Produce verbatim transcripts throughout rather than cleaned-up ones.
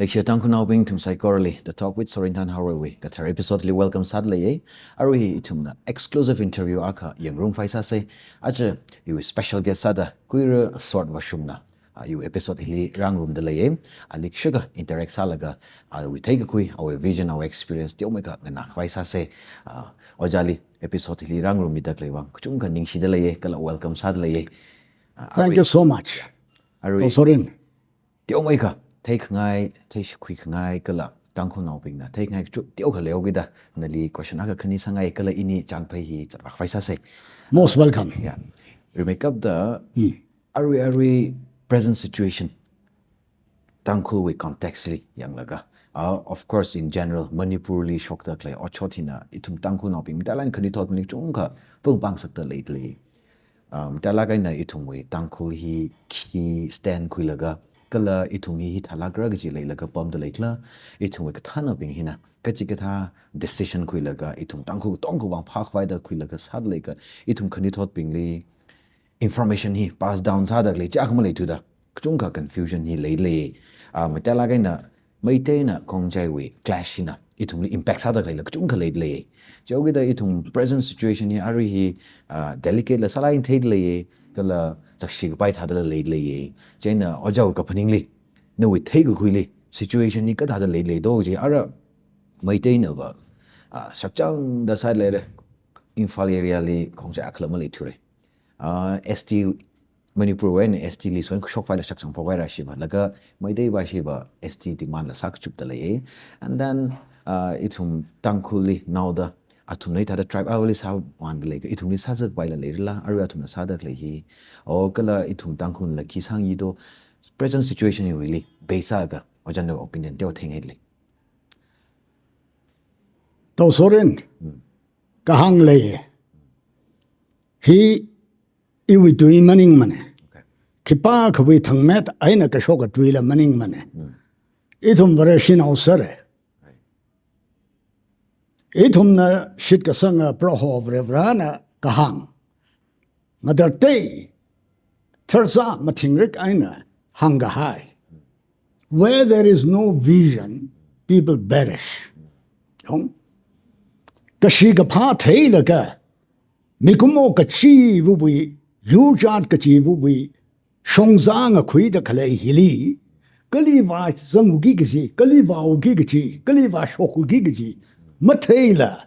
Leikashiya Tangkhulnaobing, ithum saikorali The Talk with Sorinthan Haorei wui kathar episode li welcome sāda leiya. Arui hi ithumna exclusive interview akha yangrumkhavai sāsa. Aja iwui special guest sāda Kuira Sword Vashumna, ah, iwui episode hili rāngarumda leiya. Ali kashikha interact sālaga, ah, awui theikakhui, awui vision, awui experience teomeikha nganākhavai sāsa. Ah, ojāli episode hili rāngarummida khalei vang kachungkha ningshida leiya, kala welcome sāda leiya. Ah, Thank arui you so much. Arui Tau Sorin. Teomeikha theikhangai, theishikhuikhangai kala Tangkhulnaobingna theikhangai kachuk teokha leihaokida nali question akha khani sāngai kala ini chāngphei hi zatvākhavai sāsa. Most welcome. Yeah. Rimeikapta, Hmm. arui arui present situation, Tangkhulwui context li yanglaga, ah, of course, in general, Manipur li shokda khalei otshot hina ithum Tangkhulnaobing matailāk eina khanuithot maningla kachungkha pungpāng ngasakda leida lei. Um, matailāk eina ithumwui Tangkhul hi khi stand khuilaga, kala ithum hi hithālākra kaji leilaga pamda leikhala, ithumwui kathānnaobing hina kachikathā decision khuilaga, ithum Tangkhul katongawui vang phākhavai da khuilaga sāda leikha, ithum khanuithotbingli information hi pass down sāda khalei chi akha maleithuda, kachungkha confusion hi leida lei. Ah, matailāk eina Meiteina Khongjaiwui clash hina ithumli impact sāda khaleila kachungkha leida lei. Chihaokida ithum present situation hi arui hi, ah, delicate la sālāk eina theida lei, kala zakshi kapai thādala leida lei. Chieina ojāwui kaphaningli, nawui theikakhuili situation hi kathāda leida lei do chi, ara Meiteinava, ah, shakchangda sāda leira, Imphal area li Khongjai akhala maleithura. Ah, S T Manipurwui eina S T li sunkashok khavai la shakchang phok khavai rāshiva, laga Meiteiva shiva S T demand la sākachupda lei. And then, uh, ithum Tangkhulli naoda, athumna hithāda tribe awali sāmanda leikha, ithumli sāzak khavai la leirala, arui athumna sāda khalei hi. O kala ithum Tangkhulna khi sāngayi do, present situation hiwuili base sāakha, ojāna opinion teo theingaili. Tau Sorin, Hmm. kahāng lei. Hi iwui tui maningmana. Okay. Khipākhawui thangmet eina kashoka tuila maningmana. Mm. Ithum Vareshinao sāra. Right. Ithumna shitkasanga Proho Varivarana kahāng, Mother Teresa mathingrik eina hāngkahai, "Where there is no vision, people perish." Yong? Kashi kaphā theilaga, mikumo kachiva̱wui, yurchat kachiva̱wui shongza ngakhuida khalei hili, kali vāzangki kaji, kali vāki kaji, kali vāshokki kaji matheila,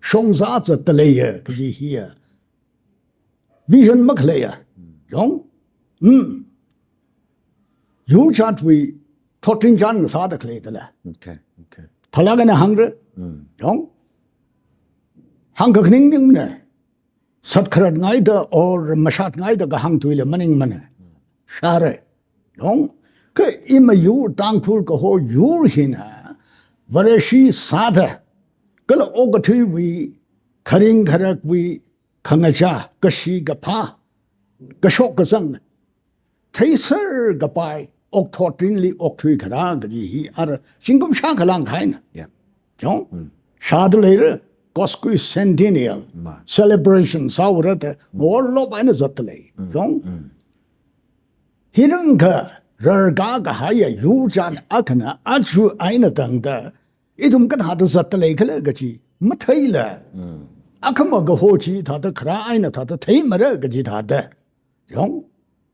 shongza zatda leiya kaji hiya vision makhaleiya. Yong? Mm. Yurchatwui thotrin chān ngasāda khaleidala. Okay, okay. Thālāk eina hāngra. Mm. Yong? Hāngkhaningmana. Sat kharat ngaida or mashat ngaida kahāng tuila maningmana. Shāra. Yong? Kha ima yur Tangkhul kaho yur hina Vareshi sāda, kala okathuiwui, kharing kharakwui khangachā, kashi kaphā, kashok kazang theiser kapai okthotrinli okthui kharā kaji hi ara zingkum shākha langkahaina. Yeah. Yong? Mm. Shāda leira, Koskui Centennial Ma. Celebration sāhaora da, ngorlop eina zatda lei. Mm. Yong? Mm. Hi rāngkha rarkā kahaiya yurchat akhana aja eina tangda, ithum kathāda zatda leikhala kaji matheila. Mm. Akhama kaho chithāda kharā eina thāda theimara kaji thāda. Yong,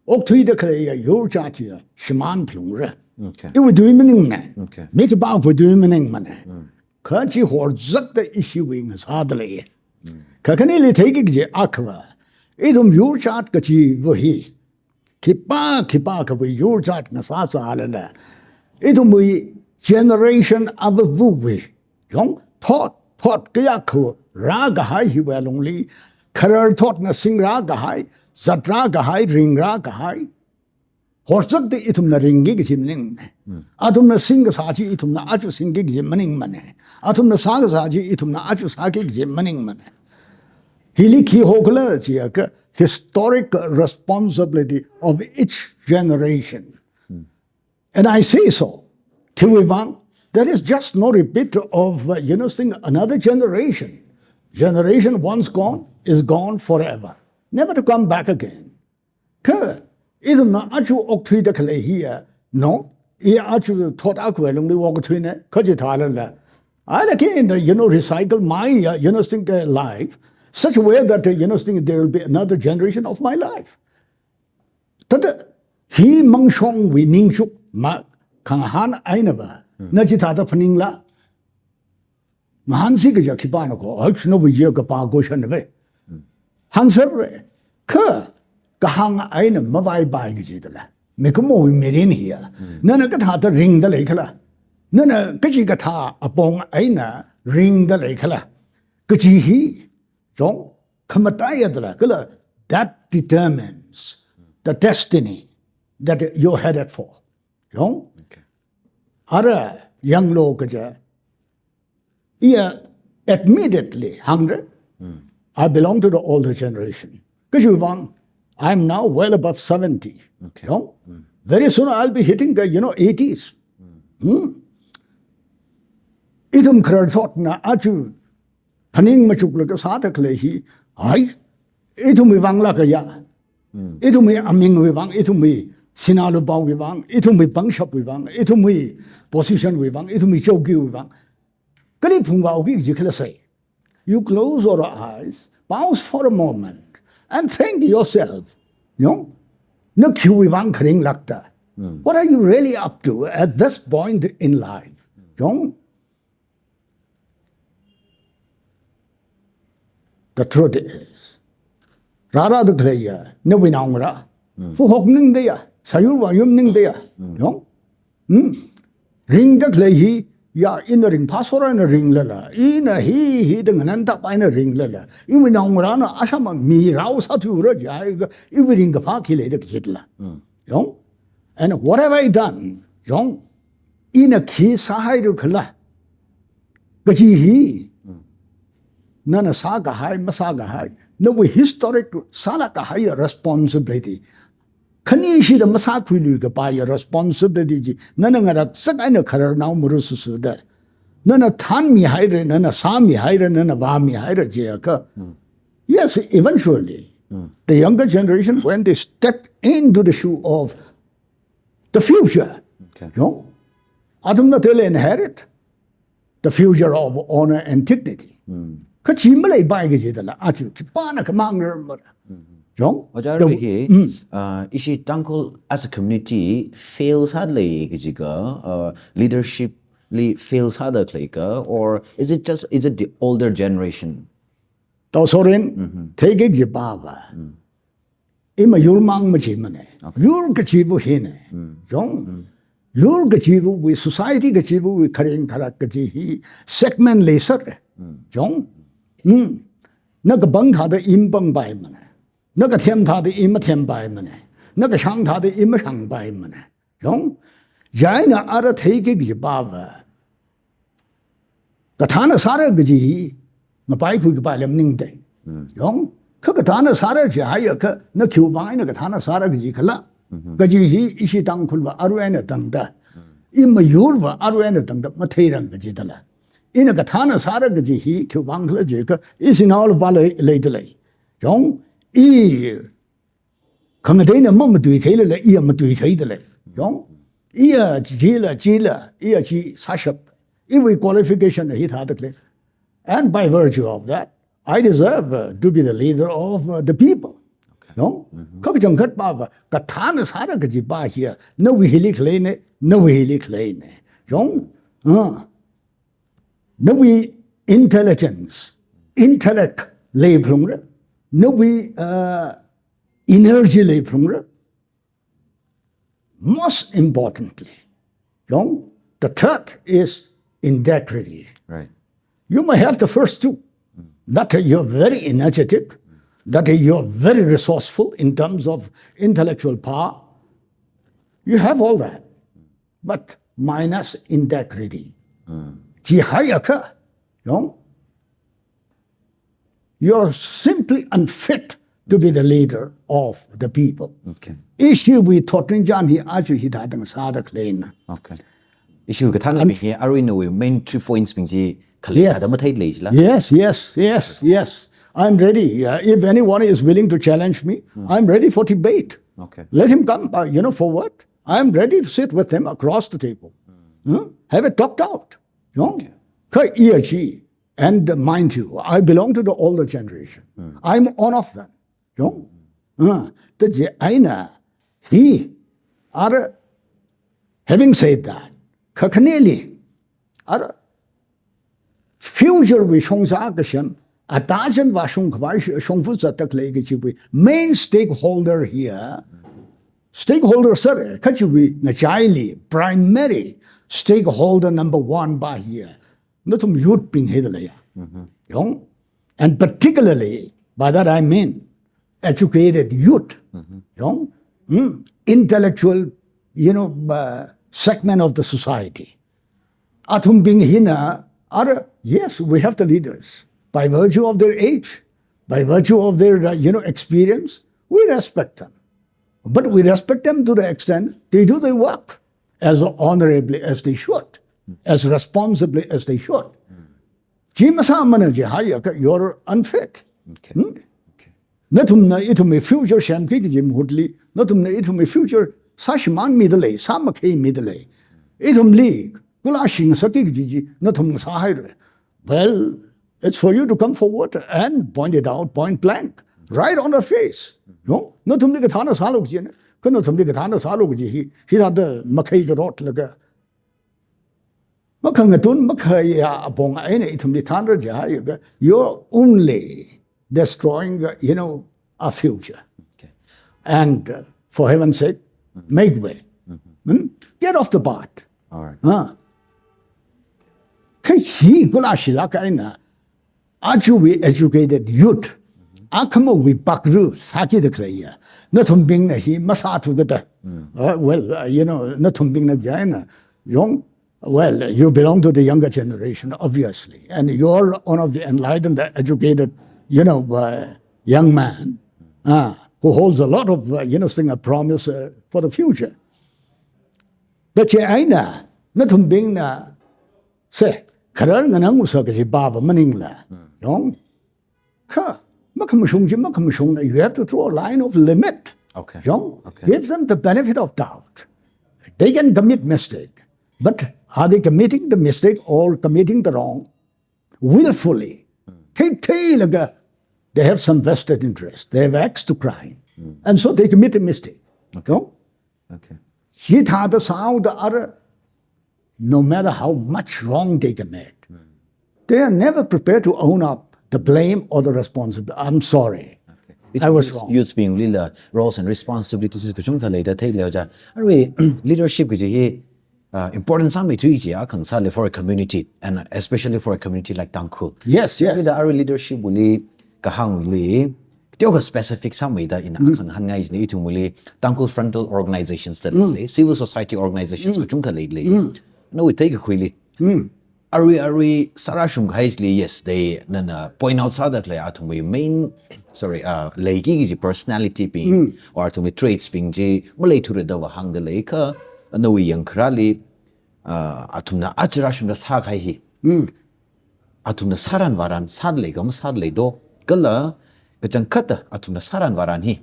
okthuida khaleiya yurchat chiya shimān phalungra. Okay. Iwui tui maningmana. Okay. Mitapakwui tui maningmana. Mm. Kha chi horzakta ishiwui ngasāda lei. Mm. Kha khanili theiki kaji akhava, ithum yurchat kachiva̱ hi, khipā khipākhawui yurchat ngasāzālala, ithumwui generation ava̱va̱wui, yong, thot thot kayākha rākahai hiwui alungli, kharar thotna singrā kahai, zatrā kahai, ringrā kahai, horzakta ithumna ringki kaji maningmana. Mm. Athumna singkasā chi ithumna aja singki kaji maningmana. Athumna sākasā chi ithumna aja sāki kaji maningmana. Hili khi hokhala chiakha historic responsibility of each generation. Mm. And I say so. Khiwui vang, there is just no repeat of, uh, you know, thing, another generation. Generation once gone is gone forever, never to come back again. Kha, ithumna aja okthuida khalei hiya, no, I aja thot akhawui lungli wok thuine, kachithālala. I again, uh, you know, recycle my, uh, you know, think, uh, life such a way that, uh, you know, think there will be another generation of my life. Thāda, hi mangshongwui ningchuk ma khangahān einava, na chithāda phaningla. Ngahānsi kaja khipāna ko, ai, shinobu ye kapā ko shanve. Hāngserre, kha, kahāng eina mavaipai kajidala. Mikumowui mirin hiya. Nana kathāda ringda leikhala. Nana kachikathā apong eina ringda leikhala. Kaji hi, jong, khamataiya dala, kala, that determines the destiny that you're headed for. Jong? Okay. Ara yanglu kaja, iya admittedly hungry. I belong to the older generation. Kajivang, I'm now well above seventy. Okay. Jong? Very soon I'll be hitting the, you know, eighties. Hmm? Ithum kharar thotna aja phaning machuklaga sāda khalei hi, ai, ithumwui vangla kaya. Ithumwui amingwui vang, ithumwui sinā lupāwui vang, ithumwui pangshapwui vang, ithumwui positionwui vang, ithumwui chowkiwui vang. Kali phungvaoki kajikhala sai. You close your eyes, pause for a moment, and think yourself, you know, na khiwui vang kharinglakta. What are you really up to at this point in life? You know? The truth is, rārāda khaleiya, nawui naongarā, fuhok ningdaya, sāyur vāyum ningdaya, yong? Hmm? Ringda khalei hi, ya, ina ringphā sora ina ringlala, ina hi, hi da nganantapai ina ringlala, iwui naongarāna ashama mi rao sāthuira jiakha, iwui ringkaphā khi leida kajitla. Yong? And what have I done? Yong? Ina khi sāhaira khala. Kaji hi. Nana sākahai, masākahai. Nawui historic sālakahaiya responsibility. Khanishida masākhuiluikapaiya responsibility chi. Nana ngaraksak eina khararnao marususuda. Nana thanmihaira, nana sāmihaira, nana vāmihaira jiakha. Yes, eventually, the younger generation, when they step into the shoe of the future, okay, you know, athumna they'll inherit the future of honor and dignity. Kachi maleipai kajidala, aja khipāna khamāng ramara. Yong? Ojā, the, hi, uh, ishi Tangkhul as a community fail sāda lei kajika, uh, leadership li fail sāda khalei ka, or is it just, is it the older generation? Tao sorin, theiki kajipava. Ima yurmang machimane. Okay. Yur kachiva hine. Yong. Yur kachiva wui, society kachiva wui, kharing kharak kaji hi segment leisar. Yong. Na kapang thāda i mapangpaimane. Na kathem thāda i mathempaimane. Na kashāng thāda i mashāngpaimane. Yong, chieina ara theiki kajipava. Kathāna sāra kaji hi, ngapaikhui kapai lam ningdai. Yong, kha kathāna sāra jihaiakha, na khiwui vang eina kathāna sāra kajikhala. Kaji hi, ishi Tangkhulva arui eina tangda. Imayurva arui eina tangda, matheirang kajidala. Ina kathāna sāra kaji hi, khiwui vang khala jiakha, ishi naolupā lei, leidalei. Yong, i khangateina mamatuitheilala, iya matuitheidalei. Yong? Iya chila, chila, iya chi sāshap. Iwui qualification hithāda khalei. And by virtue of that, I deserve, uh, to be the leader of, uh, the people. Okay. Yong? Kha kachangkhatpava, kathāna sāra kajipa hiya, nawui hili khaleine, nawui hili khaleine. Yong? Uh, nawui intelligence, intellect leiphalungra, nawui, uh, energy leiphalungra. Most importantly, yong, the third is integrity. Right. You may have the first two, that you're very energetic, that you're very resourceful in terms of intellectual power. You have all that. But minus integrity. Jihaiakha, yong, you're simply unfit to be the leader of the people. Okay. Ishiwui thotrinchān hi aja hithāda sāda khaleina. Okay. Ishi kathānabing hi arui nawui main three points bing chi khaleina da matheilei jila. Yes, yes, yes, yes. I'm ready. Uh, if anyone is willing to challenge me, I'm ready for debate. Okay. Let him come, uh, you know, forward. I am ready to sit with them across the table. Hmm? Have it talked out. You know? Okay. Kha iya chi, and mind you, I belong to the older generation. Hmm. I'm one of them. You know? Uh, ta chi eina hi, ara, having said that, kha khaneli, ara, future wui shongza kasem, ata chān vāshung khavai shongfa zatda khalei kajiwui main stakeholder here, stakeholder sir, kajiwui ngachaili, primary stakeholder number one pa here, nathum youth bing hida leiya. Mm-hmm. Yong? And particularly, by that I mean, educated youth, mm-hmm, yong? Mm, intellectual, you know, uh, segment of the society. Athumbing hina, ara, yes, we have the leaders. By virtue of their age, by virtue of their, uh, you know, experience, we respect them. But we respect them to the extent they do their work as honorably as they should, as responsibly as they should. Chi masāmana jihaiakha, you're unfit. Okay. Hmm? Okay. Nathumna ithumwui future semki kaji mahutli, nathumna ithumwui future sāshimānmida lei, sāmakheimida lei. Ithumli, kula shingasakki kaji chi, nathumna sāhaira. Well, it's for you to come forward and point it out, point blank, right on the face. No? Nathumli kathāna sālu kajina, kha nathumli kathāna sālu kaji hi, hithāda makhei da rot laga. Makhangatun, makhayā apong eina ithumli thānra jihaiakha, you're only destroying, uh, you know, our future. Okay. And, uh, for heaven's sake, make way. Mm-hmm. Hmm? Get off the path. All right. Huh? Kha hi kula shilak eina, aja we educated youth, akhamawui pakru sākida khaleiya, nathumbingna hi masāthu kata. Mm. Uh, well, uh, you know, nathumbingna jaina, yong, well, you belong to the younger generation, obviously, and you're one of the enlightened, educated, you know, uh, young man, uh, who holds a lot of, uh, you know, thing, a promise, uh, for the future. But chi eina, nathumbingna, se, kharar nganāngusa kaji pava maningla. Hmm. Yong? Kha, makhamashung chi, makhamashungna, you have to draw a line of limit. Okay. Yong? Okay. Give them the benefit of doubt. They can commit mistake. But are they committing the mistake or committing the wrong willfully? Hmm. Thei, theilaga, they have some vested interest. They have axe to grind. Hmm. And so they commit a mistake. Okay. Yong? Okay. Hithāda sāhaoda ara, no matter how much wrong they commit, hmm, they are never prepared to own up the blame or the responsibility. I'm sorry. Okay. I was wrong. Youth bing lila roles and responsibilities kachungkha leida theilei ja. Arui leadership kaji hi, uh, important sāmeithui jiakha sāli for a community, and especially for a community like Tangkhul. Yes, yes. Lila arui leadership wuli kahāngli, teokha specific sāmeida ina, mm, akha ngahānngai jina, ithumwuili Tangkhul frontal organizations da, mm, lei, civil society organizations, mm, kachungkha leilei. Mm. Nawui theikakhuili. Mm. Arui, arui sārāshung kahaili, yes, they, nana point out sāda khalei athumwui main, sorry, uh, leiki kaji personality bing, mm, or athumwui traits bing chi maleithura da va hāngda lei kha, nawui yangkharāli, uh, athumna aja rāshungda sākahai hi. Mm. Athumna sāran vāran sāda lei kha masāda lei do, kala kachangkhatta athumna sāran vāran hi,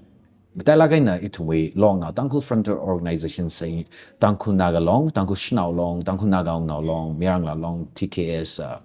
matailāk eina ithumwui longnao Tangkhul frontal organization sai, Tangkhul Naga Long, Tangkhul Shanao Long, Tangkhul Naga Wungnao Long, Mayar Ngalā Long, T K S, uh,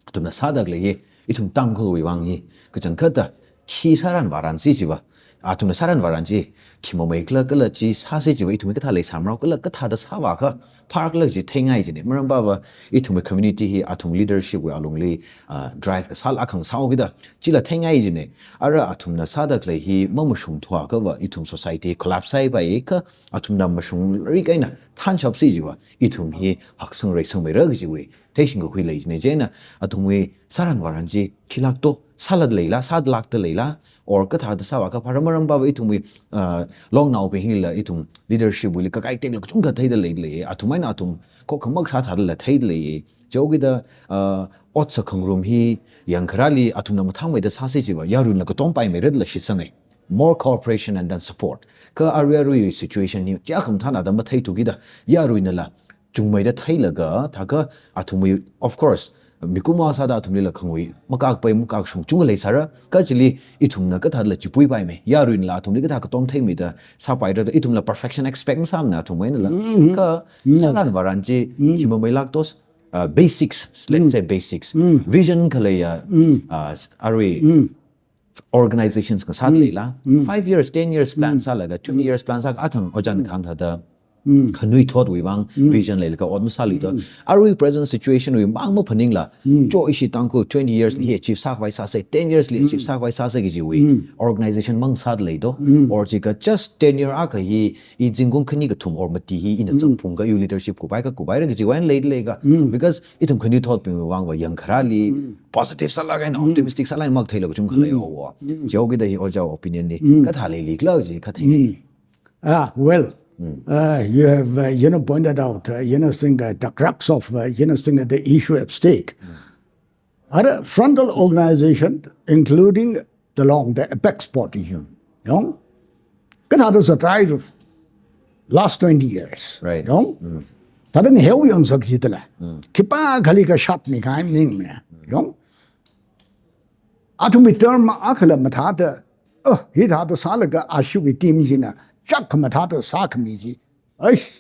athumna sāda khalei hi, ithum Tangkhulwui vang hi, kachangkhatta khi sāran vāran si jiva, athumna sāran vāran chi, khi mamei khala kala chi sāsi jiva, ithumwui kathā leisāmarao kala kathāda sāvākha phāra khala chi theingai jina. Maram pava, ithumwui community hi athum leadership wui alungli, ah, drive kasāla akha sāhaokida, chila theingai jina. Ara athumna sāda khalei hi mamashung thuakha va, ithum society collapse sāhaipai kha, athumna mashungrik eina thānshapsi jiva, ithum hi haksang reisangmeira kajiwui theishing kakhui lei jina. Chieina athumwui sāran vāran chi khilāk to, sālada leila, sādalākda leila, or kathāda sāvākha phāra, maram pava ithumwui, uh, longnaobing hila ithum leadership wuili kakai tekla kachungkha theida leilei, athum eina athum khokhamak sāthālala theilei. Chihaokida, uh, otsak khangarum hi yangkharāli athumna mathāngmeida sāsi jiva, yaruina katompai meirala shitsangai. More cooperation and then support. Kha arui arui situation hi chiakha mathānada matheithukida, yaruinala chungmeida theilaga, thākha athumwui, of course, mikumo sāda athumlila khangui makakpai makakshung chungkha leisāra, kha chili ithumna kathāla chipuipaimei, yaruinala athumli kathā katom theimida sāpaira da ithumla perfection expect masāmana athumwui einala. Kha sāran varan chi hi mameilāk tos, uh, basics, let's say basics. Vision khaleiya, uh, s-, arui organizations ngasāda leila. Five years, ten years plan sālaga, twenty years plan sālaga, athang ojāna kahāng thāda khanuithotwui vang vision leilaga ot masālui to. Arui present situation wui mang maphaningla, cho ishi Tangkhul twenty years li hi achieve sākhavai sāsei, ten years li achieve sākhavai sāsei kajiwui organization mang sāda lei to. Or chikha just ten year akha hi, i zingkum khani kathum or mati hi ina chapphung kha iwui leadership kupai kha kupaira kajiwui eina leida leiga. Because ithum khanuithotbingwui vangva yangkharāli positive sālaga eina optimistic sālaga eina makatheila kachungkha leihaowa. Chihaokida hi ojā opinion li kathā leili khala chi kathei. Ah, well, uh, you have, uh, you know, pointed out, uh, you know, think, uh, the crux of, uh, you know, think, uh, the issue at stake. Ara frontal organization, including the long, the apex body, yong. Kathāda zatai last twenty years. Right. Yong. Thāda ngaheu yangsak jidala. Khipākhali kashat mikahai maningmana. Yong. Athumwui term akhala mathāda, oh, hithāda sālaga ashiwui team china chak khamathāda sākhami chi. Aish,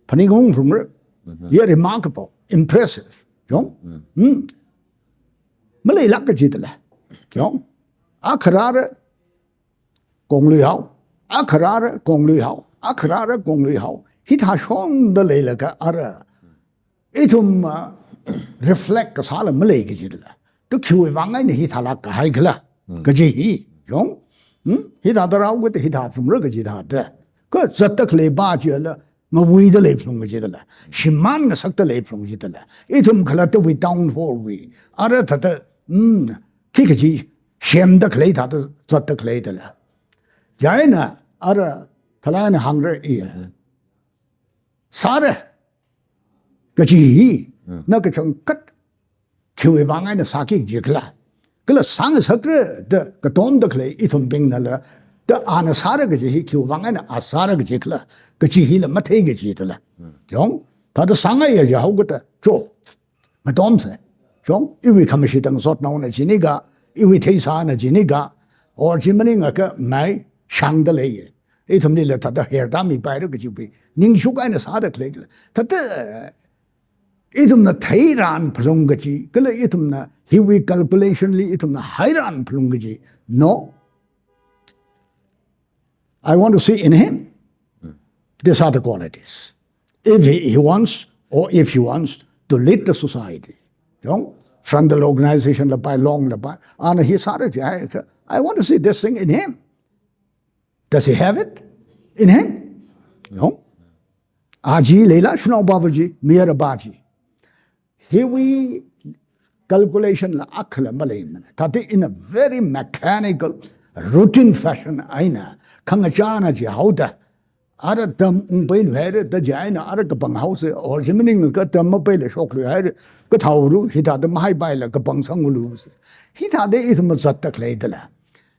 phaningung phumra. Yeah, remarkable, impressive. Yong? Hmm. Maleilāk kajidala. Yong? Akharāra kongluihao. Akharāra kongluihao. Akharāra kongluihao. Hithā shongda leilaga ara ithum, uh, reflect kasāla malei kajidala. To khiwui vang eina hithālāk kahai khala. Kaji hi, yong? Hmm? Hithāda rao kata hithā phumra kaji thāda. Kha zatda khalei ba chila, ngawuida leiphalung kajidala. Shimān ngasakda leiphalung jidala. Ithum khalattawui downfall wui. Ara thāda, hmm, khi kaji, shemda khalei thāda, zatda khaleidala. Chieina, ara, thalana hāngra i. Sāra. Kaji hi, na kachangkhat khiwui vang eina sāki kajikhala. Kala sāngasakra da katomda khalei ithumbingnala, da ana sāra kaji hi khiwui vang eina a sāra kajikhala, kaji hila mathei kajidala. Yong, thāda sāngaiya jihaokata, cho, matomsei. Yong, iwui khamashi tang sotnaona jiniga, iwui theisāna jiniga, or chi maningakha mai shangda leiya. Ithumlila thāda herda mipaira kajiwui ningshuk eina sāda khalei. Thāda ithumna theiran phalung kaji, kala ithumna hiwui calculation li ithumna hairan phalung kaji. No. I want to see in him. These are the qualities. If he, he wants, or if he wants to lead the society, yong, frontal organization lapai, long lapai, ana hi sāra jihaikha, I want to see this thing in him. Does he have it in him? No. Aji leila shanao baba ji, mayara ba ji. Hiwui calculation la akhala maleimana. Thāda in a very mechanical, routine fashion eina, khangachāna jihaoda, ara term ungpailuihaira, da chieina ara kapanghaosa, or chi maningakha term mapaila shokluihaira, kathāoru, hithāda mahaipaila kapangsanglusa. Hithāda ithum zatda khaleidala.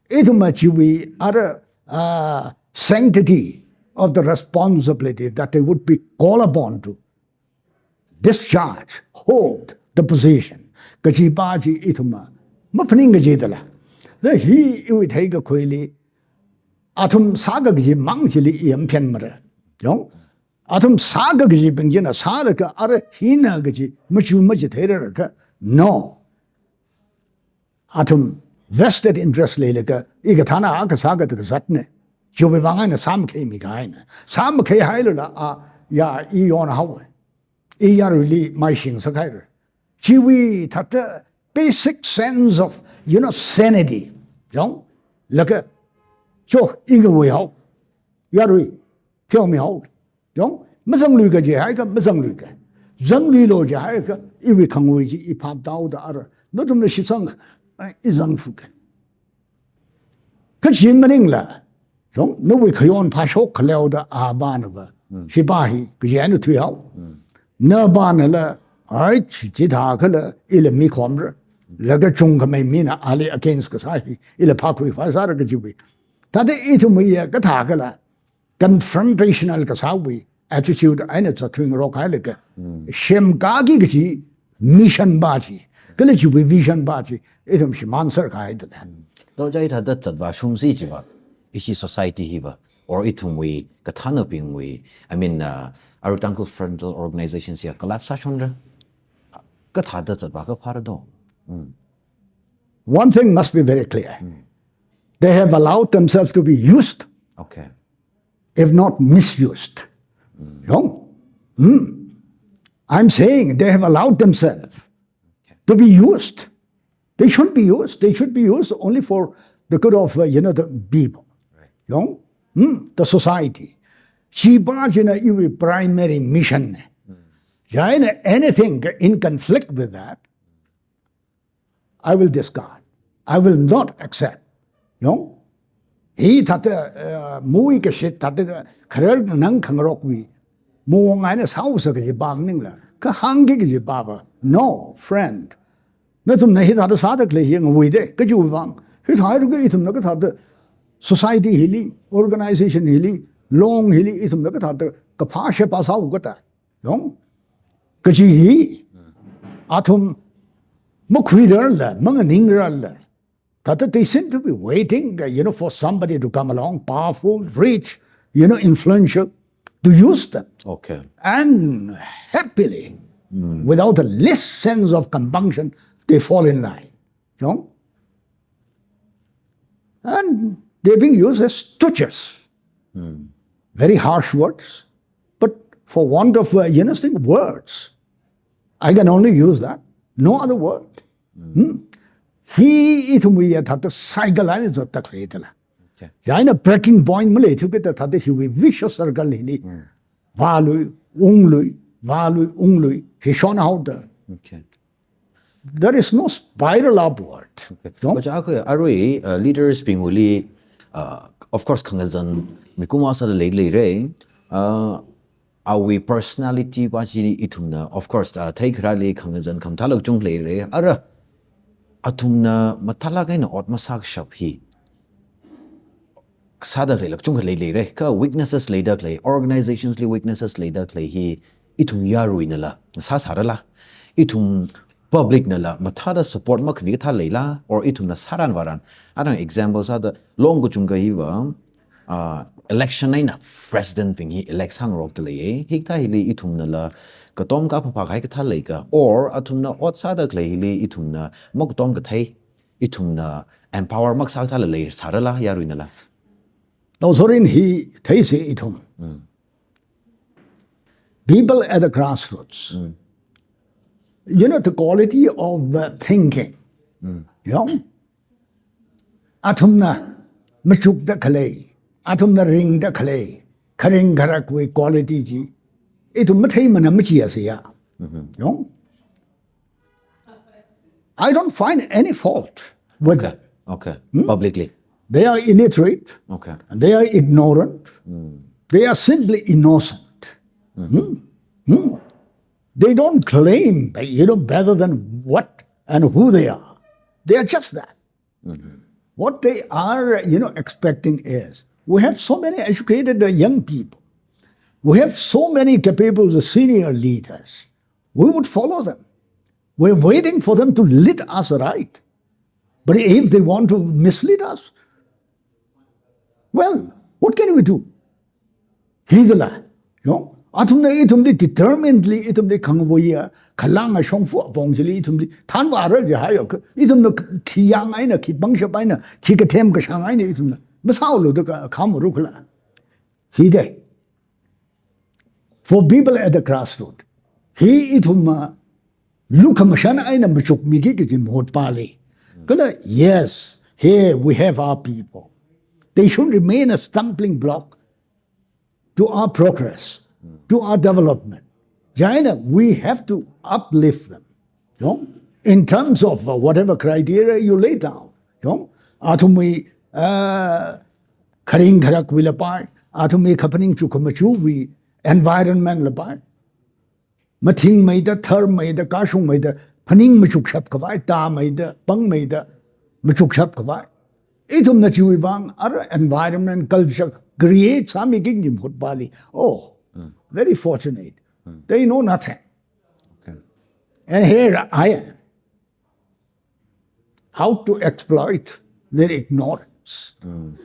Ithum chiwui ara, uh, sanctity of the responsibility that they would be called upon to discharge, hold the position. Kaji ba chi ithum maphaning kajidala. Da hi iwui theikakhuili, athum sākakaji mang chili i maphānmara. Yong? Athum sākakajibing china sālaga ara hina kaji machu machitheira kha. No. Athum vested interest leilaga, i kathāna a kasā kathā kazatna. Chiwui vang eina sāmakhei mikahaina. Sāmakheihailala, a, ya, i yonhaowa. I yaruili maishing sākhaira. Chiwui thāda basic sense of, you know, sanity. Yong? Laga, cho, i ngawuihao. Yarui, pheomihao. Yong, mazanglui kaji haikha, mazanglui ka. Zangluilo jihaikha, iwui khangui chi i phaptaoda ara. Nathumna shitsang, eh, i zangphuka. Kachi maningla, yong, nawui khayon phashok khaleoda a banava. Hi ba hi, kaji eina thuihao. Na banala, ai, chi, chithākhala, ila mikhomra. Laga chungkhamei mina ali against kasā hi, ila phākhui phāsāra kajiwui. Thāda ithumwui ya kathākhala, confrontational kasāwui attitude eina zatthuingarok hailaga. Semkaki kaji mission ba chi. Kala chiwui vision pa chi, ithum shimānser kahai dala. To chithāda zatvāshungsi chiva, ishi society hiva, or ithumwui, kathānabingwui, I mean, uh, arui Tangkhul Frontal Organization siya collapse sāshonra. Kathāda zatvā kaphāra do. Mm. One thing must be very clear. They have allowed themselves to be used, okay, if not misused. Yong? Hmm. I'm saying they have allowed themselves to be used. They shouldn't be used. They should be used only for the good of, uh, you know, the people. Right. Yong? Hmm. The society. Chipa china iwui primary mission ne. China anything in conflict with that, I will discard. I will not accept. Yong? Hithāda, uh, mui kashit thāda kharar nang khangarokwui. Muwang eina sāusa kajipa maningla. Kahāngki kajipa pa. No, friend. Nathumna hithāda sāda khalei hi ngawui de. Kajiwui vang. Hithāda ithumna kathāda society hili, organization hili, long hili, ithumna kathāda kaphā sheba sāu kata. Yong? Kaji hi, athum makhuirarla, manganingrarla. Thāda they seem to be waiting, uh, you know, for somebody to come along, powerful, rich, you know, influential, to use them. Okay. And happily, without the least sense of compunction, they fall in line. Yong? And they're being used as stooges. Very harsh words, but for want of, uh, you know, words, I can only use that. No other word. Hmm? Hi ithumwui ya thāda cycle eina zatta khalei dala. Okay. China breaking point maleithu kida thāda hiwui vicious circle hili. Vālui, unglui, vālui, unglui, hi shonhaoda. Okay. There is no spiral upward. Okay. Yong? But akhoi arui, uh, leaders bingwuili, uh, of course, khangazan mikumo sāda leilei re. Uh, awui personality pa chi ithumna, of course, uh, theikharali khangazan khamathālāk kachungkha leire. Ara, athumna mathālāk eina ot masākashap hi sāda khalei lāk kachungkha leilei re, kha weaknesses leida khalei, organizations li weaknesses leida khalei hi, ithum yaruinala, sāsārala, ithum public nala, mathāda support makhami kathā leila, or ithumna sāran vāran, arui example sāda, long kachungkha hiva, ah, election eina president bing hi elect sāngarokda leiye, hikathā hili ithumnala, katom kaphāphā kahai kathā leika, or athumna ot sāda khalei hili ithumna, makatom kathei, ithumna empower makasā kathāla leisārala, yaruinala. Naosorin hi theisa ithum. People at the grassroots. You know, the quality of the thinking. Yong? Athumna machukda khalei, athumna ringda khalei, kharing kharakwui quality chi, ithum matheimana machiya siya. Yong? I don't find any fault with them. Okay. Publicly. They are illiterate. Okay. They are ignorant. They are simply innocent. They don't claim, you know, better than what and who they are. They are just that. What they are, you know, expecting is, we have so many educated, uh, young people. We have so many capable senior leaders. We would follow them. We're waiting for them to lead us right. But if they want to mislead us, well, what can we do? Hithāla, yong, athumna ithumli determinedly, ithumli khangavaiya, khalanga shongfa apong chili ithumli thanvāra jihaiya, ithumna khi yang eina, khi pangshap eina, khi kathem kashang eina ithumna masālu da kha, khamarukhala. Hithāda. For people at the grassroots, hi ithumna lukhamashan eina machukmiki kaji mahut pali. Kala, yes, here we have our people. They should remain a stumbling block to our progress, to our development. China, we have to uplift them. Yong? In terms of, uh, whatever criteria you lay down. Yong? Athumwui, uh, kharing kharakwui lapai, athumwui kaphaning chukhamachuwui environment lapai. Mathingmeida, tharmeida, kashungmeida, phaning machukshap khavai, tāmeida, pangmeida, machukshap khavai. Ithumna chiwui vang, ara environment, culture create sāmiki kaji mahut pali. Oh, very fortunate. They know nothing. Okay. And here I am. how to exploit their ignorance,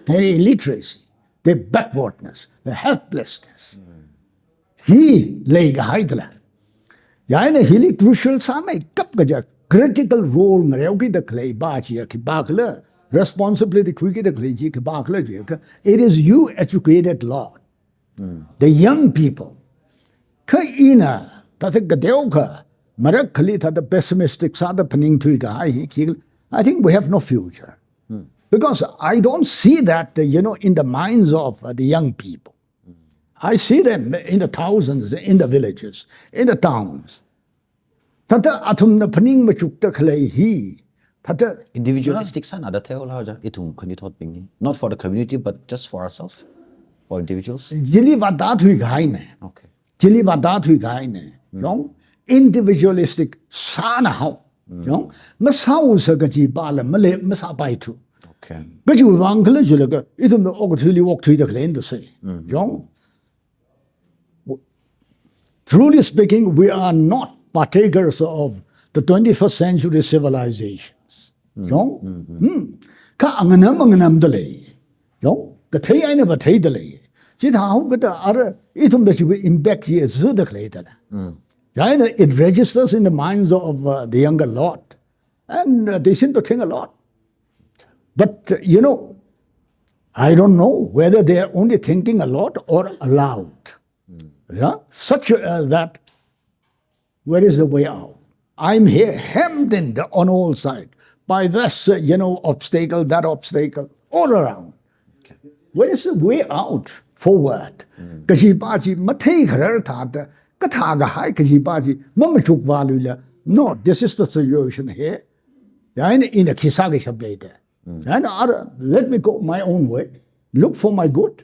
their illiteracy, their backwardness, their helplessness. Hi leikahaidala. Chieina hili crucial sāmeikap kaja critical role ngareokida khalei pa chiya khipākhala, responsibility khuikida khalei chi khipākhala chiakha, it is you educated lot. The young people. Kha ina, thāda kateokha, marak akhali thāda pessimistic sāda phaningthuikahai hi khi, I think we have no future. Because I don't see that, uh, you know, in the minds of, uh, the young people. I see them in the thousands, in the villages, in the towns. Thāda athumna phaning machukda khalei hi, thāda individualistic sānada theola ja, ithum khanuithotbing hi. Not for the community, but just for ourselves, for individuals. Chili vāda thuikahaina. Okay. Chili vāda thuikahaina. Yong, individualistic sānahao. Yong, masāusa kaji pala male masāpaithu. Okay. Kajiwui vang khala jilaga, ithumna okathuili okthuida khalei nda se. Yong, truly speaking, we are not partakers of the twenty-first century civilizations. Yong? Hmm. Kha anganam anganamda lei. Yong? Kathei eina vātheida lei. Chithāhaokida ara ithumda chiwui impact hi zada khaleidala. Chieina it registers in the minds of, uh, the younger lot. And, uh, they seem to think a lot. But, uh, you know, I don't know whether they are only thinking a lot or aloud. Yeah? Such, uh, that, where is the way out? I'm here hemmed in on all sides by this, uh, you know, obstacle, that obstacle, all around. Where is the way out forward? Kaji pa chi matheikharar thāda, kathākahai kaji pa chi mamachukvāluila. No, this is the situation here. Chieina ina khi sākashap leida. Chieina ara, let me go my own way. Look for my good.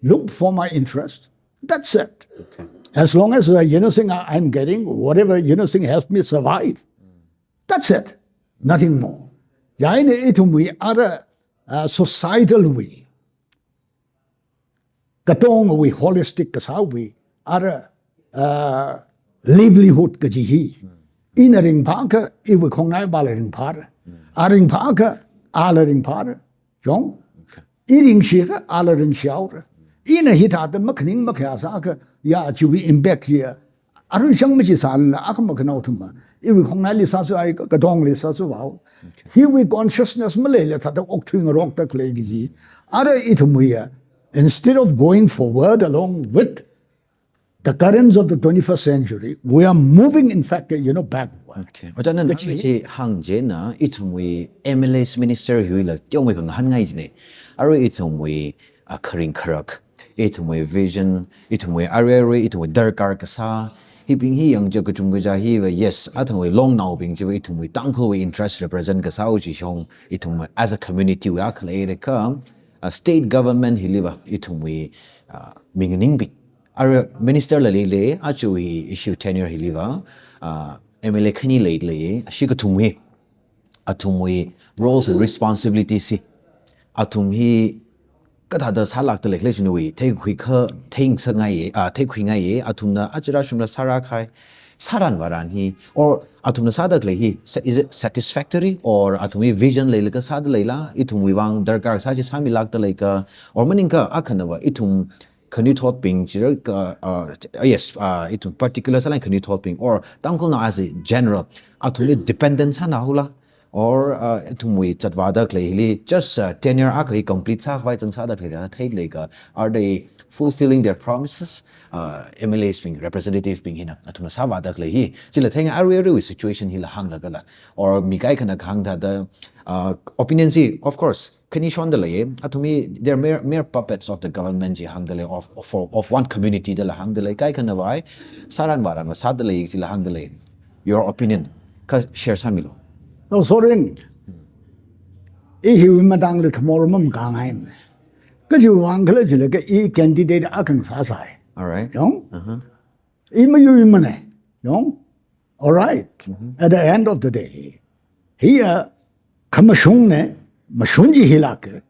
Look for my interest. That's it. Okay. As long as, uh, you know, saying I, I'm getting whatever, you know, saying helps me survive. That's it. Nothing more. Chieina ithumwui ara, uh, societal wui, katongawui holistic kasāwui, ara, uh, livelihood kaji hi. Ina ringphākha, iwui khongnai pala ringphāra. A ringphākha, ala ringphāra. Yong? Okay. I ringshikha, ala ringshihaora. Ina hithāda makhaning makhayā sākha, ya chiwui impact ya arui chang machi sālala, akha makhanao thumma. Iwui khongnaili sāsāi, katongli sāsāvao. Okay. Hiwui consciousness maleila thāda okthui ngarokda khalei kaji. Ara ithumwui ya, instead of going forward along with the currents of the twenty-first century, we are moving, in fact, you know, backward. Okay. Ojā, nana kachi chi hāng chieina, ithumwui M L As, minister hiwuila teomeikha ngahānngai jina. Arui ithumwui, ah, kharing kharak, ithumwui vision, ithumwui arui arui, ithumwui darkar kasā, hibing hi yangcha kachungkha kaja hiva, yes, athumwui longnaobing chiva ithumwui Tangkhulwui interest represent kasā chi shong, ithum as a community wui akha leilakha, ah, state government hiliva, ithumwui, ah, minganingbing. Ara minister la leilei, aja hi ishi tenure hiliva, ah, M L A khani leilei, ashi kathum hi, athumwui roles and responsibilities hi, athum hi kathāda sālākda lei khala chiwui, theikhuikha, theingasakngai, ah, theikhuingai, athumna aja rāshungla sārākahai, sāran vāran hi, or athumna sāda khalei hi, sa-, is it satisfactory, or athum hi vision leilaga sāda leila, ithumwui vang darkar sā chi sāmilākda leika, or maningakha akhanava ithum khanuithotbing chira ka, uh, yes, uh, ithum particular sālāk khanuithotbing, or Tangkhulnao as a general, athumli dependent sānahaola, or, uh, ithumwui zatvāda khalei hili, just, uh, tenure akha hi complete sākhavai chang sāda khalei da theilaga, are they fulfilling their promises? Uh, M L As bing, representative bing hina, athumna sāvāda khalei hi. Chila theinga arui aruiwui situation hila hānglagala. Or mi kaikhana kahāng thāda, uh, opinion chi, of course, khani shonda lei, athum hi, they're mere, mere puppets of the government chi hāngda lei, of, of, of one community dala hāngda lei, kaikhanava, sāran vāran va sāda lei, chila hāngda lei. Your opinion, kha share sāmilu. No, sorry. I hiwui matangli khamor mamakāngai. Kajiwui vang khala jilaga i candidate akha ngasāsai. All right. Yong? Uh-huh. I mayuimana. Yong? All right. At the end of the day, hiya khamashungne, mashun chi hilāka.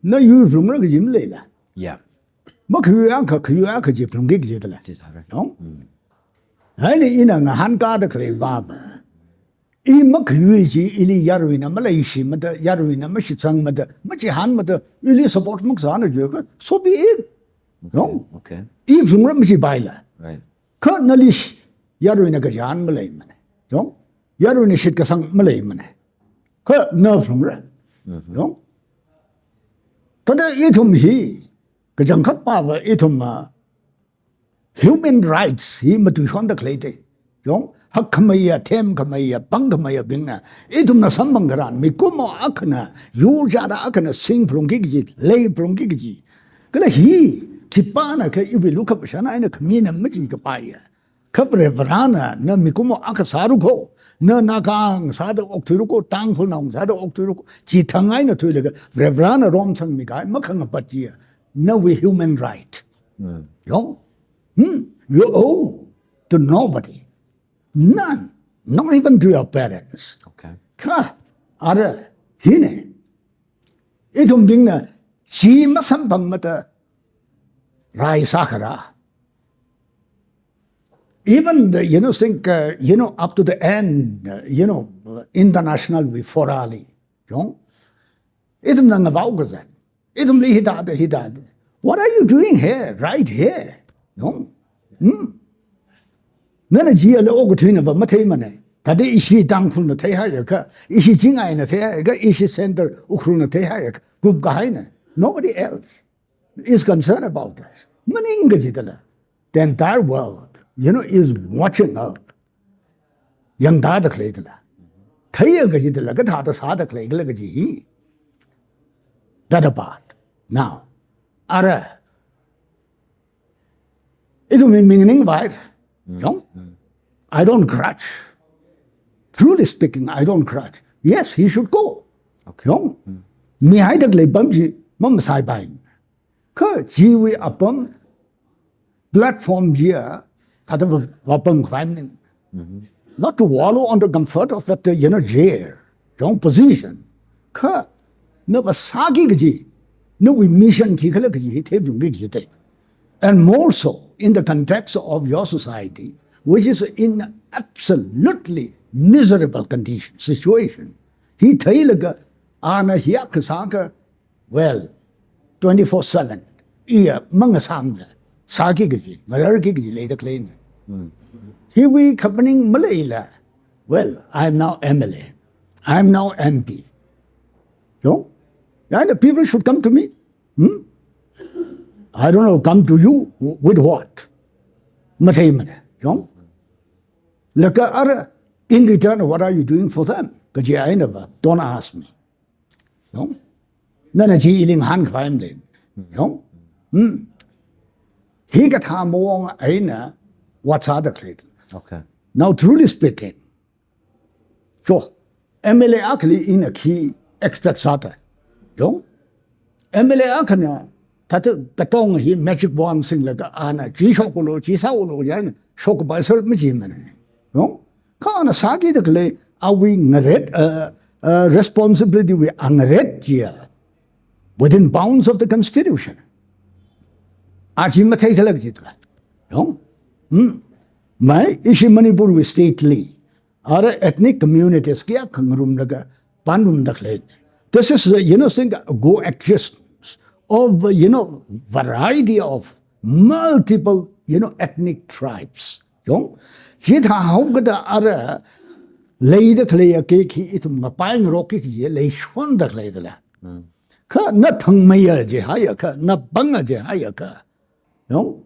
Na yuiphalungra kaji maleila. Yeah. Makhayui akha, khayui akha chi phalungki kajidala. Chi sāra. Yong? Haili ina ngahānkāda khalei vava. I makhayui chi, ili yaruina maleishi mada, yaruina mashitsang mada, machihān mada, ili support makasāna jiakha, so be it. Yong? Okay. I phalungra machipaila. Right. Kha nali sh-, yaruina kachihān maleimana. Yong? Yaruina shitkasang maleimana. Kha na phalungra. Yong? Thāda ithum hi, kachangkhat pava ithum ma, human rights hi matuishonda khaleite. Yong, hakkhameiya, themkhameiya, pangkhameiya bingna, ithumna samphang tharan, mikumo akhana, yur chāda akhana, sing phalungki kaji, lei phalungki kaji. Kala hi, khipānakha iwui lukhamashan eina khamina machi kapaiya. Kha Varivarana, na mikumo akha sāra kho, na Naga ngasāda okthuira kho, Tangkhulnao ngasāda okthuira kho, chithang eina thuilaga, Varivarana romsangmi kahai, makhangapat chiya, nawui human right. Yong? Hmm? You owe to nobody. None. Not even to your parents. Okay. Kha, ara, hine. Ithumbingna, chi masamphang mada, rai sākharā. Even the, you know, think, uh, you know, up to the end, uh, you know, international wui forumli. Yong? Ithumna ngavao kazat. Ithumli hithāda, hithāda. What are you doing here, right here? Yong? Hmm? Nana chili okathuina va matheimana. Thāda ishi Tangkhulna theihaiakha, ishi Chingaina theihaiakha, ishi Central Ukhrulna theihaiakha, group kahaina. Nobody else is concerned about this. Maningkachidala. The entire world, you know, is watching out. Yangda da khaleidala. Theiya kachidala, kathāda sāda khaleikhala kaji hi. That apart. Now, ara, ithumwui ming ningvai. Yong? I don't grudge. Truly speaking, I don't grudge. Yes, he should go. Okay. Yong? Mihaida khalei apam chi, mamasaipai. Kha chiwui apam, platform chiya, thāda va, vāpam khavai maning. Not to wallow on the comfort of that, uh, you know, chair, yong, position. Kha, nava sāki kaji, nawui mission khikhala kaji, hi theiphalungki kajite. And more so in the context of your society, which is in absolutely miserable condition, situation. Hi theilaga, ana hi akha sākha, well, twenty-four seven, iya mangasāmda, sāki kaji, ngararki kaji leida khaleina. Hiwui kaphaning maleila, well, I am now M L A, I am now M P. Yong? And the people should come to me. Hmm? I don't know, come to you w-, with what? Matheimana, yong? Laga ara, in return, what are you doing for them? Kaji eina va, don't ask me. Yong? Nana chi ili ngahān khavai maleimana. Yong? Hmm. Hikathā maong eina vāsāda khalei. Okay. Now, truly speaking, so, M L A akhali ina khi expect sāda. Yong? M L A akhana, thāda katong hi magic wand singlaga ana, chi shokulu, chi sāulu, yan, shokkapai sālu machimana. Yong? Kha ana sākida khalei, awui ngaret, uh, uh, responsibility wui angaret chiya, within bounds of the constitution. Aja matheikhala kajidala. Yong? Hmm. Mai ishi Manipur wui state li, ara ethnic communities kayākha ngarumlaga pānrumda khalei. This is, uh, you know, thing, a coexistence of, uh, you know, variety of multiple, you know, ethnic tribes. Yong? Chithā haokada ara leida khaleiya kiki ithum ngapai ngaroki ki leishonda khaleidala. Kha na thangmeiya jihaiakha, na panga jihaiakha. Yong?